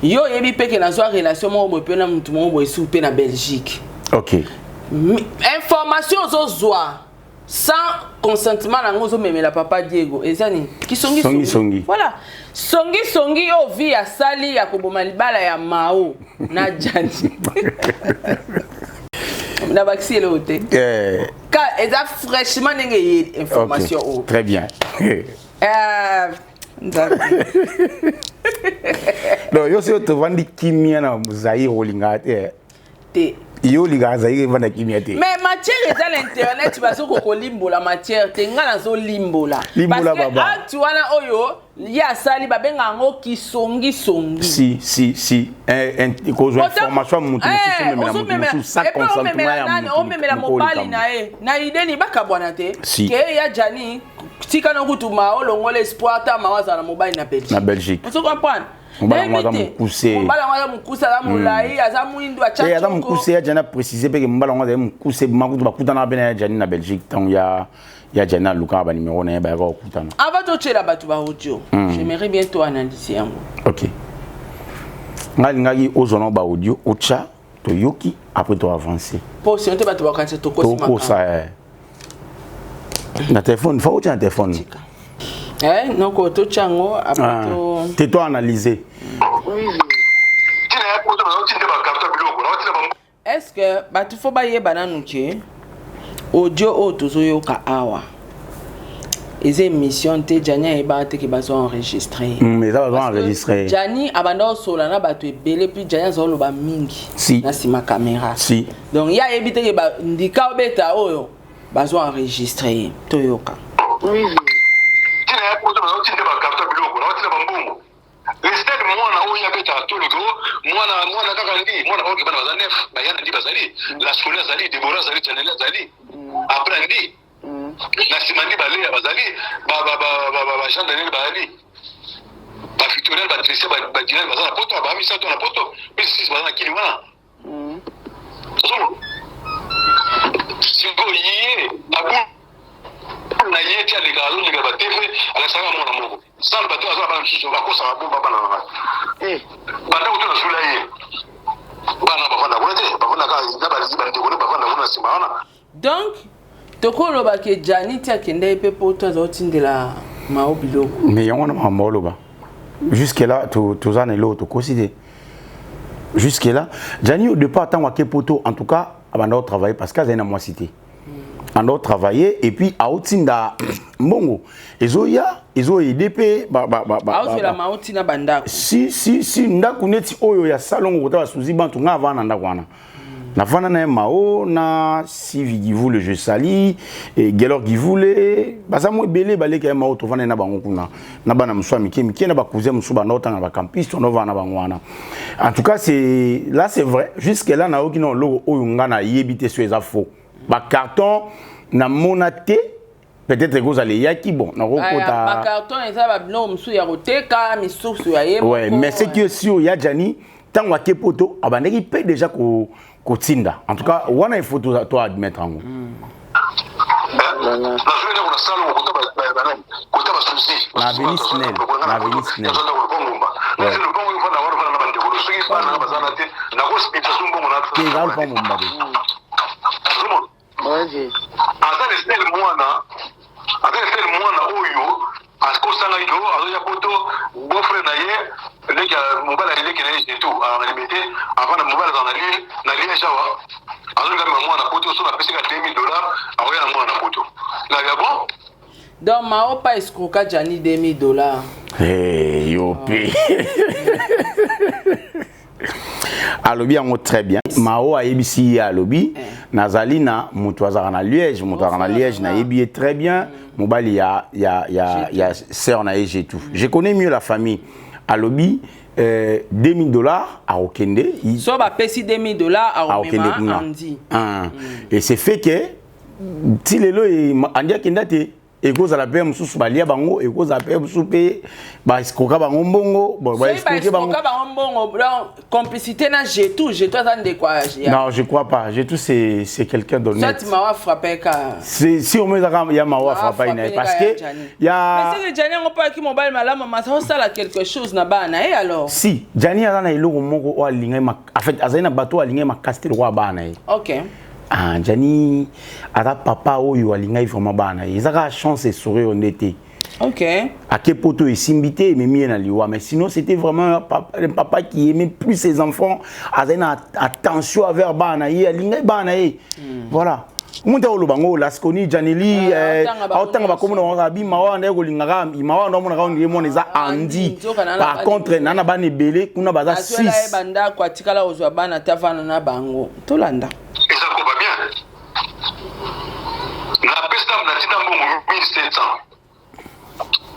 Yo oyebi mpe ke nazwa relation moko boye mpe na motu moko boye su mpe na Belgique. Information ozozwa sans consentement nango, ozomemela papa Diego, eza nini? Kisongisongi. Voilà, songisongi oyo vi asali ya koboma libala ya Mao na Jani, na bakisi eloko te. Ka eza fraîchement ndenge eye information oyo. Très bien. Nzambe. Donc yo soki tovandi kimia na Zaire, olingaka te? Te. Yo olingaka Zaire evanda kimia te. Mais matière eza na internet, bazokoka kolimbola matière te, nga nazolimbola. Limbola. Parce que baba. Acte wana oyo ye asali, babenga yango kisongisongi. Si si si, kozwa information ya moto mosusu, omemela moto mosusu sans consentement ya moto. Omemela mobali na ye na ideni, bakabwana te. Si. Ke ya Jani tika na kutu ma olongola espoir ta ma azala na mobali na Belgique. Na Belgique. Ozo comprendre? Mobali yango aza mokuse. Mobali yango aza mokuse, aza molai, aza mwindu. Te, aza mokuse. Ya Jani aprécise mpe ke mobali yango azali mokuse. Makutu bakutanaka mpe na ya Jani na Belgique ntango ya Jani alukaka banimero na ye, bayaka kokutana. Avant totyela bato baaudio, j'aimerais bien to analyse yango. Ok, ngai alingaki ozwa nao baaudio, otya, toyoki, après to avance. Mpo sinon te bato bakanisa tokosi. Tokosa na telefone, fa otya na telefone. Noko totya yango après to te to analyse. Ntina ya poto, naotinda bacarton biloko, naotinda bango. Est ce que bato fo bayeba nanu ke audio oyo tozoyoka awa eza émission te? Jani ayebaka te ke bazwa enregistré. Eza bazwa enregistré. Jani abanda kosola na bato ebele, puis Jani azoloba mingi Si. na nsima caméra. Si. Donc ye ayebi te ke ndika obeta oyo bazwa enregistré ye. Toyoka. Ntina ya poto, naotinda bacarton biloko, naotinda bambongo. Estelle, mwana oyo abetaka toloke o mwana, mwana kaka ndi mwana oyo, bana baza neuf, bayana ndi bazali, Lascoli azali, Debora azali, Janeli azali, après ndi na nsima ndi baleya bazali, ba Jean Daniel bazali, bavictorial, batricia, badinal baza na Poto, bamisato na Poto, plus six baza na Kini wana. Sikoyo ye abu na ye ti aleka, azoleka ba TV, alakisaka mwana moko sale. Bato aza na bana mosusu, bakosaka bomba bana na ngai. Banda kutu nazwila ye bana, bafanda kuna te, bafandaka na bandeko. nsima wana. Donc tokoloba ke Gianni ti akendaki mpe poto azotindela Mao biloko. Mais yango wana makambo oloba jusque là, toza na eloko tokosi te. Jusque là, Gianni, au départ, ntango ake poto, en tout cas abanda kotravailler parce que azali na mwasi te, anda kotravailler et puis aotinda mbongo, ezoya, ezoaider mpe. Aozwela Mao ntina bandako. Si, si, si, ndako neti oyo ya salongo kota basuzi bantu, nga avanda na ndako wana, navanda na ye Mao na Sivi Givule, je sali e Gelor Givule, baza mo ebele baleki ya Mao. Tovanda na bango kuna na bana mosusu ya mike mike na bacousin mosusu, banda otanga na bacampus, tondovanda na bango wana. En tout cas, c'est là, c'est vrai, jusque là nayoki na eloko oyo nga nayebi te so eza faux. Bacarton namona te, peut-être ekozala eyaki, bon, nakokota. Bacarton eza babiloko mosusu ya koteka, misusu ya ye. Ouais, mais ce qui est sûr, ya Gianni, ntango ake poto, abandaki mpe déjà kotinda. En tout cas wana il faut to admettre yango. Nazwi ndako na salongo kota basusi. Na avenue Snell, na avenue Snell. Ngumba lopango oyo fanda wana, fanda na bandeko. Soki bana na baza na te, nakosipisa so mbongo na Te, eza lopango mobimba te. Aza le seul mwana, aza le seul mwana oyo akosangaki o azoya poto. Beau-frère na ye, leki mobali, aleki na ye jetu na Limete, avant na mobali azala na Lille, na Liège awa, azolingami mwana poto. So napesika 2000 $, akoya na mwana na poto na ya bon. Donc Mao pa escroka Gianni 2000 $. Hey, yo mpe alobi yango très bien. Mao ayebisi ye, alobi nazali na moto azalaka na Liège, moto azalaka na Liège, nayebi ye très bien, mobali ya sœur na ye Jetou, je connais mieux la famille. Alobi 2000 $ akokende. So bapesi 2000 $ akokende akomema kuna. Andi. Ah. Et c'est fait que ti lelo Andi akenda te. Ekozala mpe mosusu balia bango, ekozala mpe mosusu mpe baescroka bango mbongo. Bon, soki baescroke bango. Baescroka bango mbongo, donc complicité na Jetu. Jetu aza ndeko Non, je crois pas. Jetu, c'est quelqu'un d'honnête. Soit Mao afrappe ka. Si au moins ezaka ya Mao afrappa ina ye, parce que ya Mais seke Gianni yango mpo ayaki mobali malamu, masa osala quelque chose na bana na ye alors. Si Gianni aza na eloko moko oyo alingai en fait azali na bato oyo alingai makasi te lokola bana na ye. Ah, Gianni aza papa oyo alingai vraiment bana na ye. Eza kaka chance esuri oyo nde te. Ake poto, esimbi te, ememi ye na liwa. Mais sinon, c'était vraiment un papa qui aimait plus ses enfants, azali na attention envers bana na ye, alingai bana na ye. Voilà, omonti akoloba ngo Lasconi Janeli. Ah, aotanga bango. Aotanga bakombo na bango, abi Mawa nde kolingaka Mawa nde omonaka ondire mwana eza Andi. Nzoka na Par bana contre, ebele. na na bana ebele kuna, baza Azwela ye 6. bandako, atikala kozwa bana te, avanda na bango. Tolanda. Eza koba bien. Napesa, natinda mbongo 1700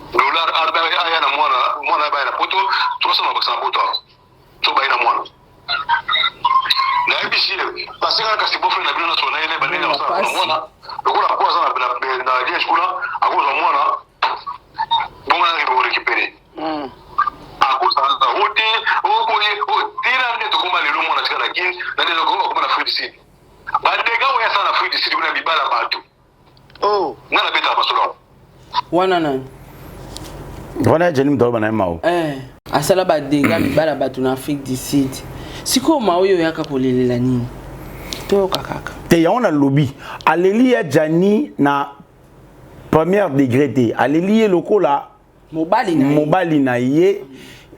$, aya na mwana, mwana baya na poto, 300 bakisa na poto awa. So baye na mwana, nayebisi ye basengana, kasi beau-frère na bino nyonso na ye na bandenge akosala mpona mwana, lokola po aza na Liège kuna, akozwa mwana bongo naki korécupérer, akozala o te oboye tina nde tokóma lelo. Mwana tika na Kine, na nde tokóma koma na Afrique du Sud, badega oyo asala na Afrique du Sud kuna, mibala bato. Nga nabetaka masolo yango. Wana nani? Wana ya Jani, moto aloba na ye Mao. Asala badega mibala bato na Afrique du Sud. Sikoyo ma oyo oyaka kolelela nini? Toyoka kaka. Te, yango nalobi, aleli ya Jani na première degré te, aleli ye lokola mobali na ye. Mobali na ye,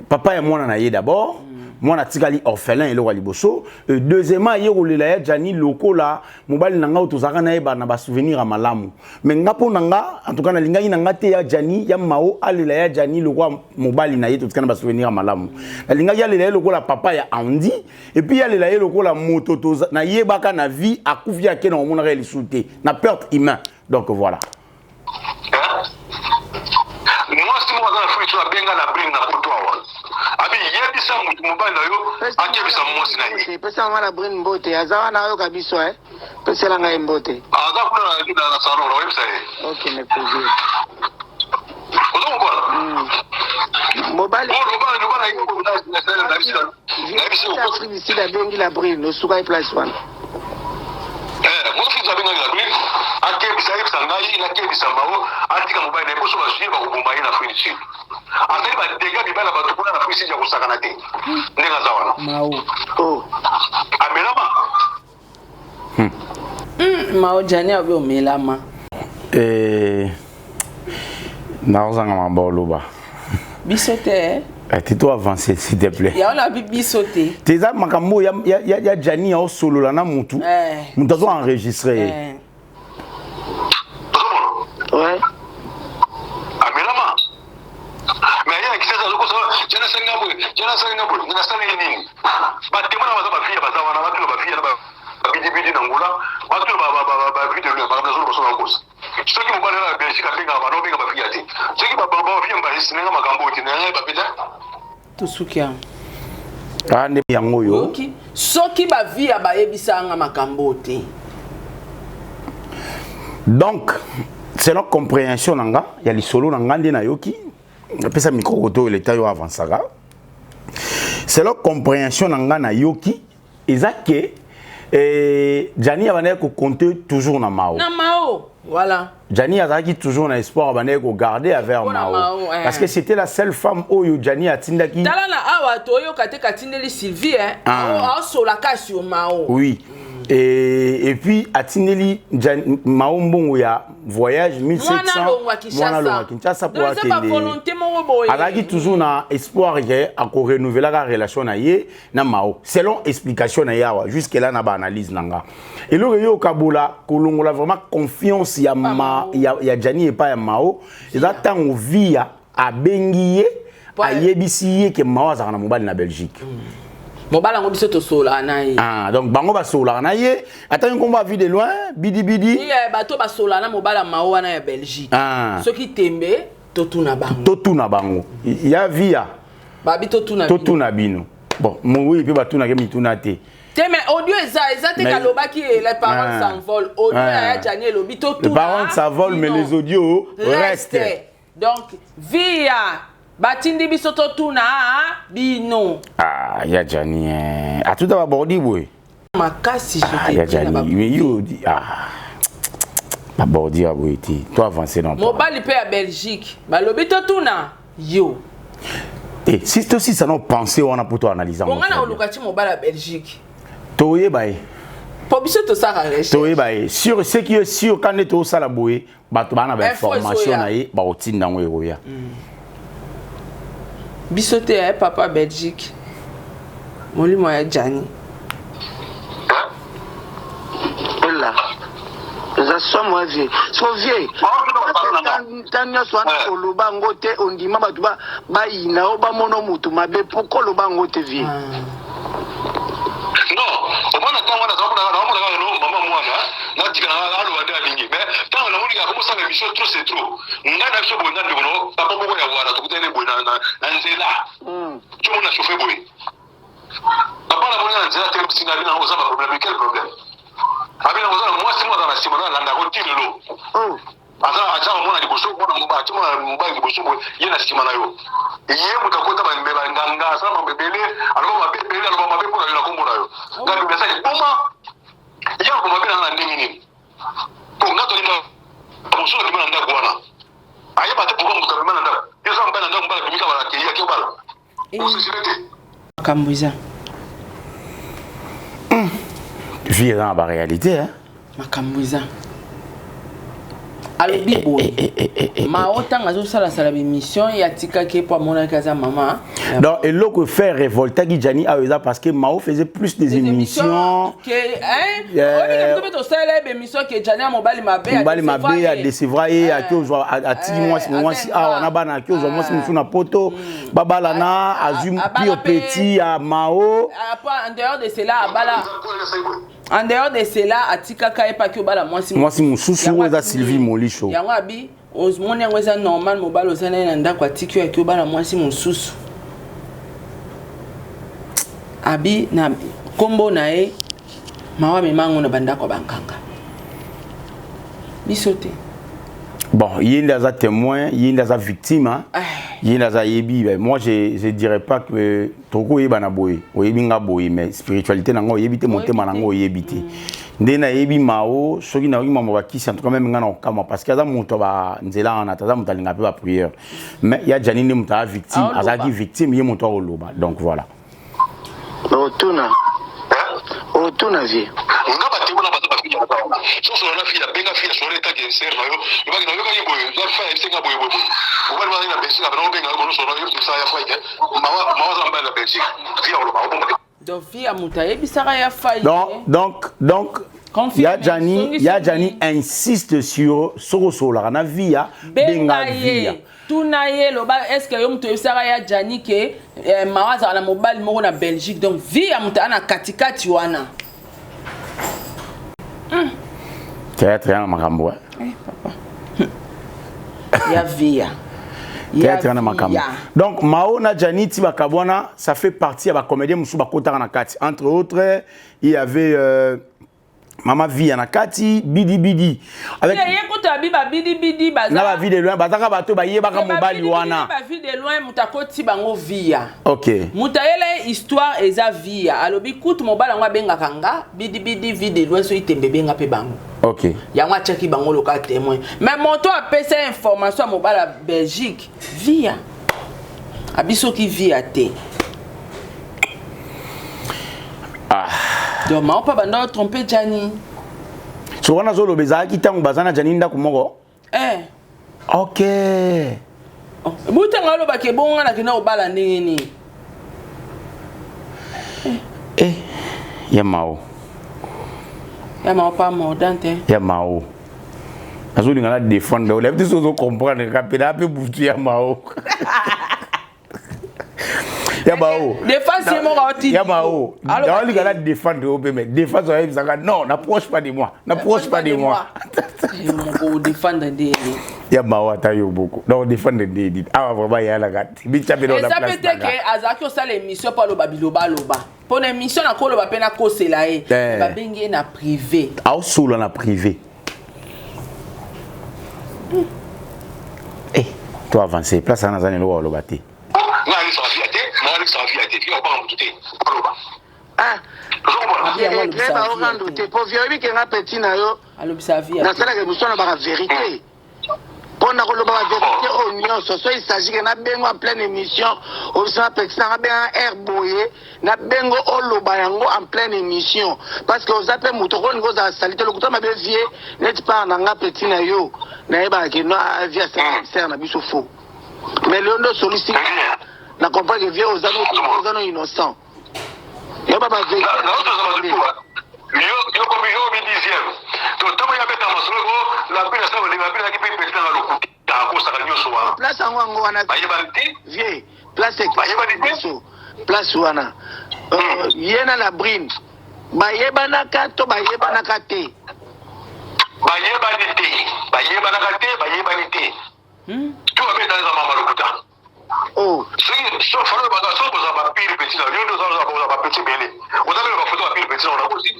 papa ya mwana na ye d'abord. Mwana atikali orphelin, eloko ya liboso. Deuxièmement, ye kolela ya Jani lokola mobali na nga oyo tozalaka na ye na basouvenir ya malamu. Mais nga, mpo na nga, en tout cas nalingaki na nga te ya Jani, ya Mao alela ya Jani lokola mobali na ye totika na basouvenir ya malamu. Nalingaki alela ye lokola papa ya Andi et puis alela ye lokola moto nayebaka na vie, akufi, ake na omonaka ye lisusu te, na perte humain. Donc voilà. Mwasi moko aza na Afrique, so abenga na bring na poto awa, abi yebisa motu mobali na yo akebisa mwasi na ye. Pesa mama na Brine mbote, aza wana, ayoka biso. Pesela ngai mbote. Aza kuna na salon, na oyebisa ye. Ok, mais plaisir. Oza comprendre? Mobali. Loba na ye, nayebisi. Afrique du Sud abengi la Brine, osuka ye place wana. Mwasi abengaki la Brine, akebisa, ayebisa ngai nakebisa Mao atika mobali na ye, poso bazwi ye, bakoboma ye na Afrique du Sud. Azali badega mibali ya bato kuna na Afrique du Sud ya kosakana te ndenge aza wana. Mao. Oh. Amelama. Mao Djani abe omelama. Eh, naozanga makambo oloba. Biso te. Eh? Eh, te to avancer s'il te plaît. Ya wana bi biso te. Te eza makambo ya ya ya, ya Djani aosolola na mutu. Eh. Mutu azo enregistrer. Eh. Ouais. Amelama. Mais ye na Kinshasa azokosa jana asali nga boye, jana asali nga boye, nasali ye nini? Ba témoin na baza bafille baza wana, batuna bafille na babidibidi na Angola, batuna bavie de loin, makambo nazoloba so nakosa. Soki mobali na Belgique abengaka bana, obenga bafille te. Soki bafille baesinanga makambo oyo te, nayanga bapeta. Tosuki yango. Ah, nde yango oyo. Oyoki? Soki bavia bayebisanga makambo te. Donc, selon compréhension na nga ya lisolo na nga nde nayoki, napesa micro koto oyo leta yo avansaka. Selon compréhension na nga nayoki, eza ke eh, Djani abandaki kocompter toujours na Mao. Na Mao, voilà. Djani azalaki toujours na espoir abandaki kogarder avec Mao. Mao, eh. Parce que c'était la seule femme oyo Djani atindaki. Tala na awa toyoka te katindeli Sylvie hein. Ah. Asolaka sur Mao. Oui. Et puis atindeli Mao mbongo ya voyage 1700 mwana longwa Kinshasa po akende. Azalaki toujours na espoir ke akorenouvelaka relation na ye na Mao. Selon explication na ye awa jusque là na ba analyse na nga. Eloko yo kabola kolongola vraiment confiance ya ma ya, ya Djani epa ya Mao eza tango via abengi ye ayebisi ye ke Mao azalaka na mobali na Belgique. Mobali yango biso tosololaka na ye. Ah, donc bango basololaka na ye ata nkombo ya vie de loin bidi bidi. Ye bato basololaka na mobali ya Mao wana ya Belgique. Ah. Soki tembe totuna bango. Totuna bango. Ya via. Babi totuna bino. Totuna bino. Bon, mowi pe batunaka mituna te. Te mais audio eza eza te kalobaki les paroles s'envolent. Audio ya Djani elobi totuna. Les paroles s'envolent mais les audios restent. Donc via batindi biso totuna bino. Ah ya Djani eh. Atuta ba bordi boye. Makasi ah, ya Djani mais yo ah ba bordi ya boye te. To avancer dans. Mobali pe ya Belgique balobi totuna yo. Eh, si to si ça non penser wana pour toi analyser. Bon ngana oluka ti mobali ya Belgique. Toyeba ye. Po biso tosaka recherche. Toyeba ye. Sur ce qui est sûr quand to sala boye bato bana ba information na ye ba otinda ngo ekoya. Biso te ya papa Belgique. Molimo ya Djani. Ella. Eza somo ya vie. So vie. Ntango nyonso wana oloba yango te ondima bato bayina yo bamona motu mabe pourquoi oloba yango te vie. Non, omona ntango wana naomonaka no mama mwana natika na aloba nde alingi mais ntango namoni kaka komosala émission trop c'est trop ngai na biso boye nga ndeko no papa moko ya wana tokutani boye na nzela tomona chauffe boye papa namoni na nzela te singa bina oza ba problème quel problème abina oza na mwasi moko aza na nsima na alandako ti lelo aza aza omona liboso mona mobali ti mona mobali liboso boye ye na nsima na yo ye moto akota banganga asala mambo ebele aloba mabe ebele aloba mabe mpona yo na kombo na yo ngai lobi asali boma ye akoma mabe nanga na ndenge nini po nga tolinga mosusu abima na ndako wana ayeba te pourquoi moto abima na ndako yo oza mobali na ndako mobali abimika bala akei ake obala osesile te makambo eza vie eza na baréalité hein? Makambo eza alobi boye Mao ntango azosalasala bémission ye atikaki ye mpo amonaki aza mama. Donc eloko faire révoltaki Djani ayo eza parce que Mao faisait plus des émissions que hein oyebi ke biso mpe tosalela ye bémission ke Djani ya mobali mabe. Mobali mabe adécevra ye, ake ozwa atiki mwasi mwasi awa na bana, ake ozwa mwasi mosusu na poto babalana, azwi pire petit ya Mao. En dehors de cela abala, en dehors de cela atikaka ye paki obala mwasi mwasi mosusu oyo eza Sylvie Molisho. Yango abi omoni yango eza normal mobali oza na ye na ndako atiki oyo aki obala mwasi mosusu abi na nkombo na ye Mawa amema yango na bandako ya bankanga biso te. Bon, ye nde aza témoin, ye nde aza victime, hein? Ye nde aza yebi. Moi je dirais pas que toko oyeba na boye oyebi nga boye, mais spiritualité na nga oyebi te, motema na nga oyebi te. Nde nayebi Mao, soki nayoki mambo bakisi, en tout cas même nga na okamwa parce que aza moto ba nzela wana te, aza moto alinga mpe baprière, mais ya Djani nde moto aza victime, azalaki victime, ye moto akoloba. Donc voilà. Otuna. Otuna vie. Nga ba témoin na baza ba fille baza wana. Soso na fille abenga fille sore tant que sœur na yo. Lobaki na yokaki boye, ya fille ayebisi nga boye boye boye. Mobali wana na Belgique abena obenga yo bono solo yo bisa ya fille. Mawa mawa za mobali na Belgique. Fille oloba obomba. Donc fille ya moto ayebisaka ya fille. Donc donc donc ya Gianni, ya Gianni insiste sur soko solaka na via benga via. Tuna ye loba est ce que yo moto oyebisaka ya Gianni ke eh, mawa azala na mobali moko na Belgique donc vie ya moto ana katikati wana. Théâtre ya makambo. Eh papa. Ya via. Théâtre na makambo. Donc Mao na Gianni ti bakabwana ça fait partie ya ba comédien mosusu bakotaka na kati. Entre autres, il y avait Mama Via na kati bidi bidi avec ye kutu abi ba bidi bidi baza na ba vie de loin bazaka bato ba yebaka mobali wana ba vie de loin mutu akoti bango via OK mutu ayela ye histoire eza via alobi kutu mobali yango abengaka nga bidi bidi vie de loin soki tembe benga pe bango OK yango atiaki bango loka témoin mais moto apesa information ya mobali ya Belgique via abi soki via te. Ah. Donc mao pa banda tromper Gianni. So wana zolo bezalaki ntango baza na Gianni ndako moko? Eh. OK. Oh. Butanga alobaki ebongo nga nakenda kobala ndenge nini? Eh. Ya mao. Ya mao pa mordante. Ya mao. Nazolinga na défendre ola biso ozo comprendre kapela pe butu ya mao. Ya bao. Défense ye moko aoti. Ya bao. Naolinga na défendre yo pe mais défense oyebisaka non, n'approche pas de moi. N'approche pas de moi. Yo moko défendre nde. Ya bao ata yo boko. Donc défendre nde dit. Ah vraiment yalaka. Bicha pe na place. Eza pe te ke azalaki osala émission po aloba biloba aloba. Mpo na émission nakoloba mpe nakosela ye. Babengi ye na privé. Aosolola na privé. Eh, to avancer. Place wana naza na eloko ya koloba te. Nga alekisaka vie te, nga alekisaka vie te, vie obanga motu te, oloba. Ah. Baorando te po vie oyebi ke nga petit na yo nasalaka émission nalobaka vérité mpo na koloba ba vérité oyo nyonso so il s'agit ke nabengo en pleine émission obisa napekisa nga benga air boye nabengo oloba yango en pleine émission parce que oza mpe moto okolinga ozala salite lokuta mabe vie neti part na nga petit na yo nayebaka ke no vie asere na biso faux mais lelo nde osolisi na comprendre ke vie oza no innocent yo ba ba vérité yo komi yo mi dixième to ntango ya beta masolo ko la pila sa la pila ki pe président na lokuta akosaka nyonso wana place yango yango wana bayebani te vie place bayebani te place wana ye na la brine bayebanaka to bayebanaka te bayebani te bayebanaka te bayebani te to babeta eza mama lokuta. Oh. Soki so falo ba so boza ba pire petit na yo ndoza ba boza ba petit bele. Oza bele ba photo ba pire petit na ona kosi.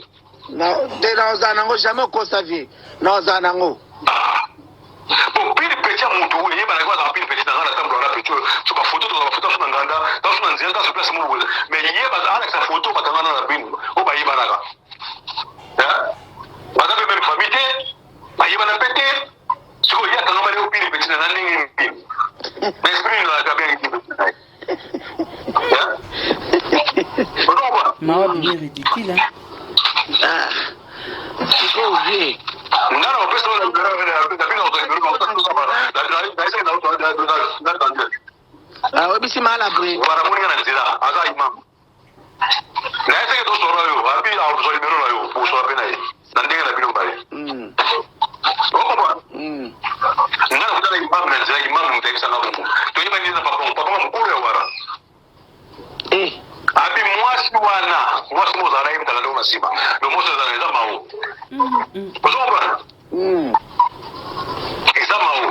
Na de na oza nango jamais okosa vie. Na oza nango. Ah. Bon pire petit ya mutu eyeba na kwa pire petit na ngana tambola na petit so ba photo to ba photo so na nganda ta so na nzela ta so place mo boza. Mais yeba alakisa photo ba kangana na bino o ba yeba naka. Hein? Baza pe même famille te. Ba yeba na pete. Sikoyo ye akangama leo pili petit na ndenge nini? Na esprit nini alaka bien pili petit na ye? Mawa bimi ridicule hein. Ah. Sikoyo vie. Nga na opesa oyo na na bino na na na Ah, oyebisi mala bre. Wala moni na nzela aza imam. Na ye seke tosolola yo abi azwa libero na yo bosola mpe na ye na ndenge na bino mibale. Okomona nga na kutana imam na nzela imam moto ayebisanga bongo toyebani na papa papa mokolo ya wara abi mwasi wana mwasi mo ozala na ye mutala ndongo na nsima do mwasi ozala eza mawo ozo comprendre eza mawo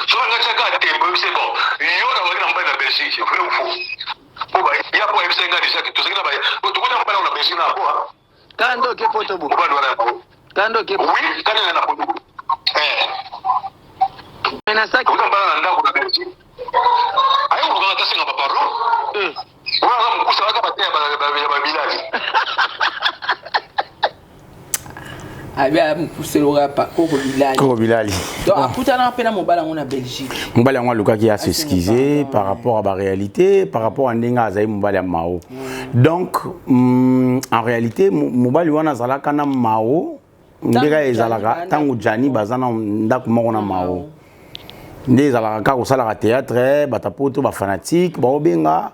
soki nga tiaka tembe oyebise bon yo na waki na mobali na Belgique vrai ou faux po ba ya po ayebisa nga déjà que tozalaki na ba tokota mobali na Belgique na po kanda oke poto bo mobali wana ya po kanda oke oui kanda na poto eh mais na saki tokota mobali na ndako na Belgique aye kokanga ta senga ba pardon wana aza mokusa aka bateya ya babilali abi amukuseloka pa koko bilali koko bilali donc akutanaka mpe na mobali yango na belgique mobali yango alukaki a s'excuser par rapport à baréalité par rapport à ndenge azali mobali ya mao. Donc en réalité, mobali wana azalaka na Mao ndeka ezalaka ntango Jani baza na ndako moko na Mao, nde ezalaka kaka kosalaka théâtre, bato poto bafanatike baobenga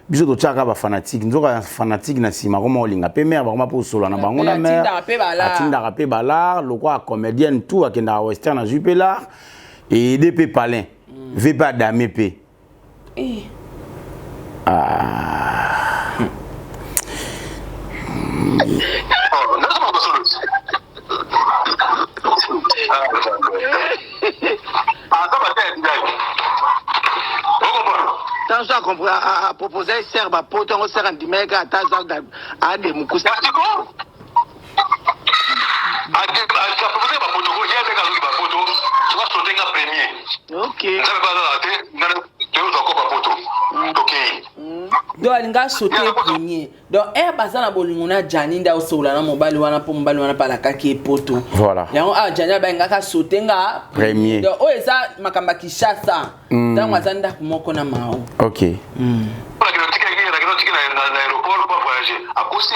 biso, totiaka bafanatike, nzoka fanatike na nsima koma olinga mpe mare, bakoma mpe osola na bango na mare, atindaka mpe balar lokwa comédienne tout, akendaka western, azwi mpe lar eede mpe palin ve mpe adame mpe. Ah. Ntango so apropose ser bapoto yango, ser andimaki ata aza ade mokusa. Apropose bapoto, ye ndenge azoki bapoto, soka ndenga premier. Nzambe bazala te, toyozwa ko bapoto, tokei. Donc alinga asaute premier. Donc ere baza na bolingo na Jani, nde aosola na mobali wana, mpo mobali wana mpe alakaki ye poto. Voilà. Yango awa Jani abalingaka asaute nga premier. Donc oyo eza makambo ya Kinshasa, ntango aza ndako moko na Mao. Nakino na aéroport po voyage, akosi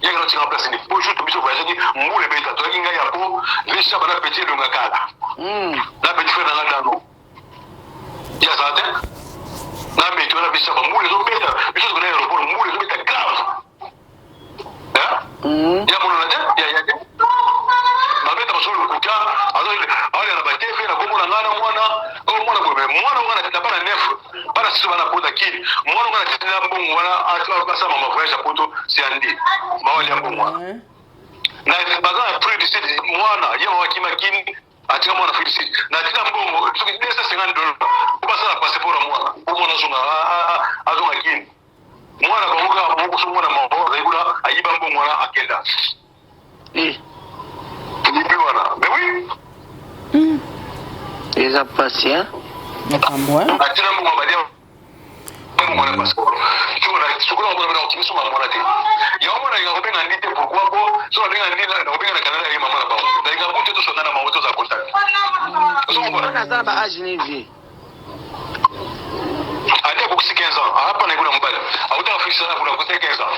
yaki notika place ni po jour biso voyage ki mbula ebeta, toyaki ngai ya po leshaba na petit elonga kala na petit frère nanga dano ye azala te na meto na biso, bambula ezobeta, biso tokona aéroport, mbula ezobeta grave ya monana te, ya te babeta basolo lokuta, aolia na batv na komona ngai na mwana oyo, mwana boye, mwana wana na bana neuf, bana six, bana poto kini, mwana wana atinda mbongo wana basala mama voyage ya poto, c'est andi bawalia mbongo wana na baza na Afrique du Sud. Mwana ye mama akima kini, atika mwana Afrique du Sud, natina mbongo soki 250 dollar po basala passeport ya mwana, po mwana azonga, azonga kini. Mwana bango kaka moko so, mwana moko azali kuna, ayiba mbongo wana, akenda libi wana, mais oui. Eza pasi, hein? Makambo atina mbongo, balia mbongo na passeport. Sikoyo nakomona okimiso mwana te, yango mwana alinga kobenga ndi te. Pourquoi? Po so nabenga ndi, nakobenga na Canada, ye mama na bango nalinga ku te, tosonga na bango, toza contact. Wana aza na ba age nini, vie? Ate akokisi 15 ans, apa na ye kuna, mobali auta Afrique sana kuna, akokisi 15 ans,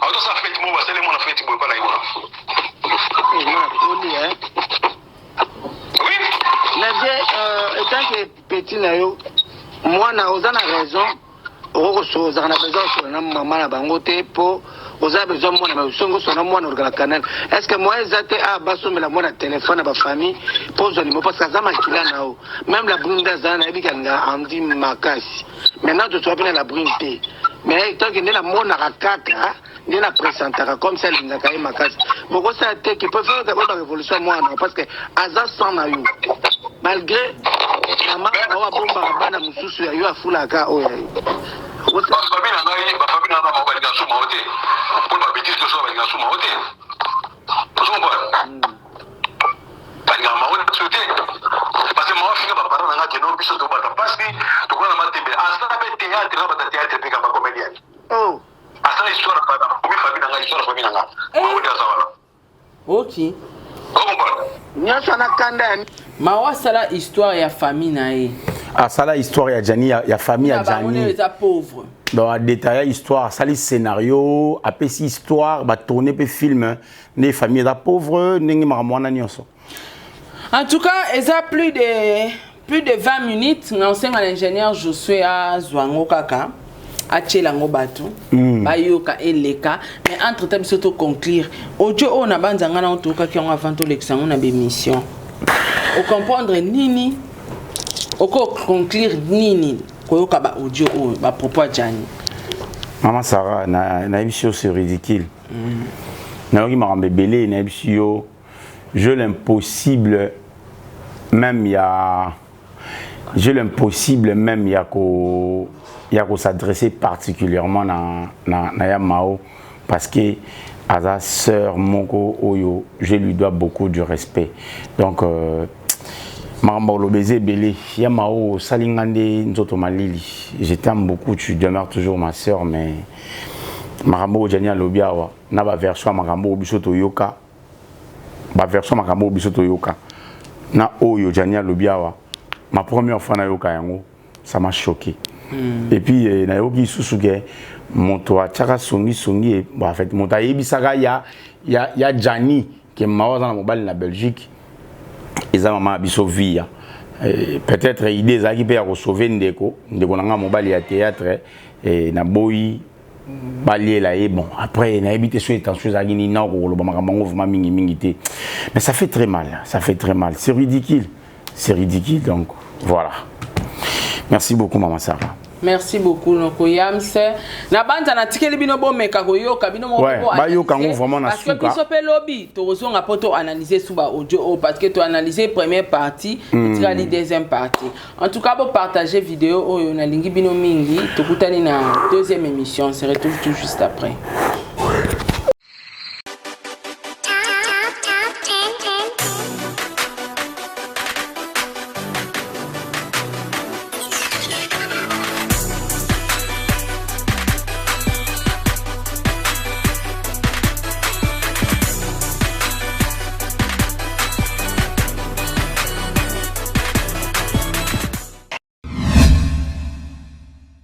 auta sa fête mo basali mwana fête boye pa na ye kuna. Mwana koli, hein? Oui. Mais vie, étant que petit na yo mwana, oza na raison, okoki ozalaka na besoin osola na mama na bango te, mpo oza na besoin mwana, mais songi osola na mwana oleka na canal. Est ce que moyen eza te a basombela mwana telefone na bafamille mpo ozwa nimo? Parce que aza makila na yo. Même la brune nde azala, nayebi kalinga andi makasi. Maintenant tosola mpe na la brune te, mais tant que nde namonaka kaka nde na présentaka comme ça, alingaka ye makasi. Bokosala te ke préfère oyo barévolution ya mwana, parce que aza sang na yo, malgré mama ao abombaka bana mosusu ya yo, afulaka oyo ya ye. Bafamille na ngai, bafamille na ngai bango balinga suma o te, mpona babêtises nyonso balinga suma o te, ozocomprendre? Balingaka mango biso te, parce que mama finga baparent na ngai keno biso tobata mpasi, tokola na matembe, asala mpe théâtre na bata théâtre mpe kaka bacomédienne. Oh. Asala histoire omi famille na ngai, histoire famille na ngai, bango nde aza wana. Ocomprendre? Nyonso wana kanda ya Mawa asala histoire ya famille na ye. Asala histoire ya Jani, ya famille ya Na bango nde Jani. Eza pauvre. Donc adétailla histoire, asali scénario, apesi histoire, batourne mpe film nde famille eza pauvre, ndenge makambo wana nyonso. En tout cas, eza plus de 20 minutes. Na osenga na ingénieur Josué azwa yango kaka, atiela yango bato bayoka, eleka. Mais entre temps, biso toconclure audio oyo na banzanga na toyokaki yango avant tolekisa yango na bémission. Ocomprendre nini? Okoconclure nini koyoka ba audio oyo, bapropos ya Jani? Mama Sara, nayebisi yo, c'est ridicule. Nayoki makambo ebele, nayebisi yo, je l'impossible même ya, j'ai l'impossible même ya ko s'adresser particulièrement na ya Mao, parce que aza sœur moko oyo je lui dois beaucoup du respect. Donc makambo oloba eza ebele. Ya Mao, osali nga nde nzoto malili. Je t'aime beaucoup, tu demeures toujours ma sœur, mais makambo oyo Jani alobi awa na baversion ya makambo oyo biso toyoka, baversion ya makambo oyo biso toyoka na oyo Jani alobi awa, ma première fois nayoka yango, ça m'a choqué. Et puis nayoki lisusu ke Moto atiaka songisongi, bon, en fait moto ayebisaka ya Jani ke Mao aza na mobali na Belgique, eza mama ya biso Via. Peut-être idée ezalaki mpe ya kosauver ndeko na nga mobali ya théâtre, naboyi baliela ye. Bon, après nayebi te so tension ezalaki nini. Na okokoloba makambo yango vraiment mingimingi te, mais ça fait très mal, ça fait très mal, c'est ridicule, c'est ridicule. Donc voilà, merci beaucoup, Mama Sarah. Merci beaucoup, noko Yamse. Na banza natikeli bino, bomeka koyoka bino moko. Ouais, bayoka yango vraiment na parce que suka. Biso mpe lobi tokozonga mpo toanalyse su baaudio oyo, parce que toanalyse première partie, etikali deuxième partie. En tout cas, bopartage vidéo oyo, nalingi bino mingi. Tokutani na deuxième émission, on se retrouve tout juste après.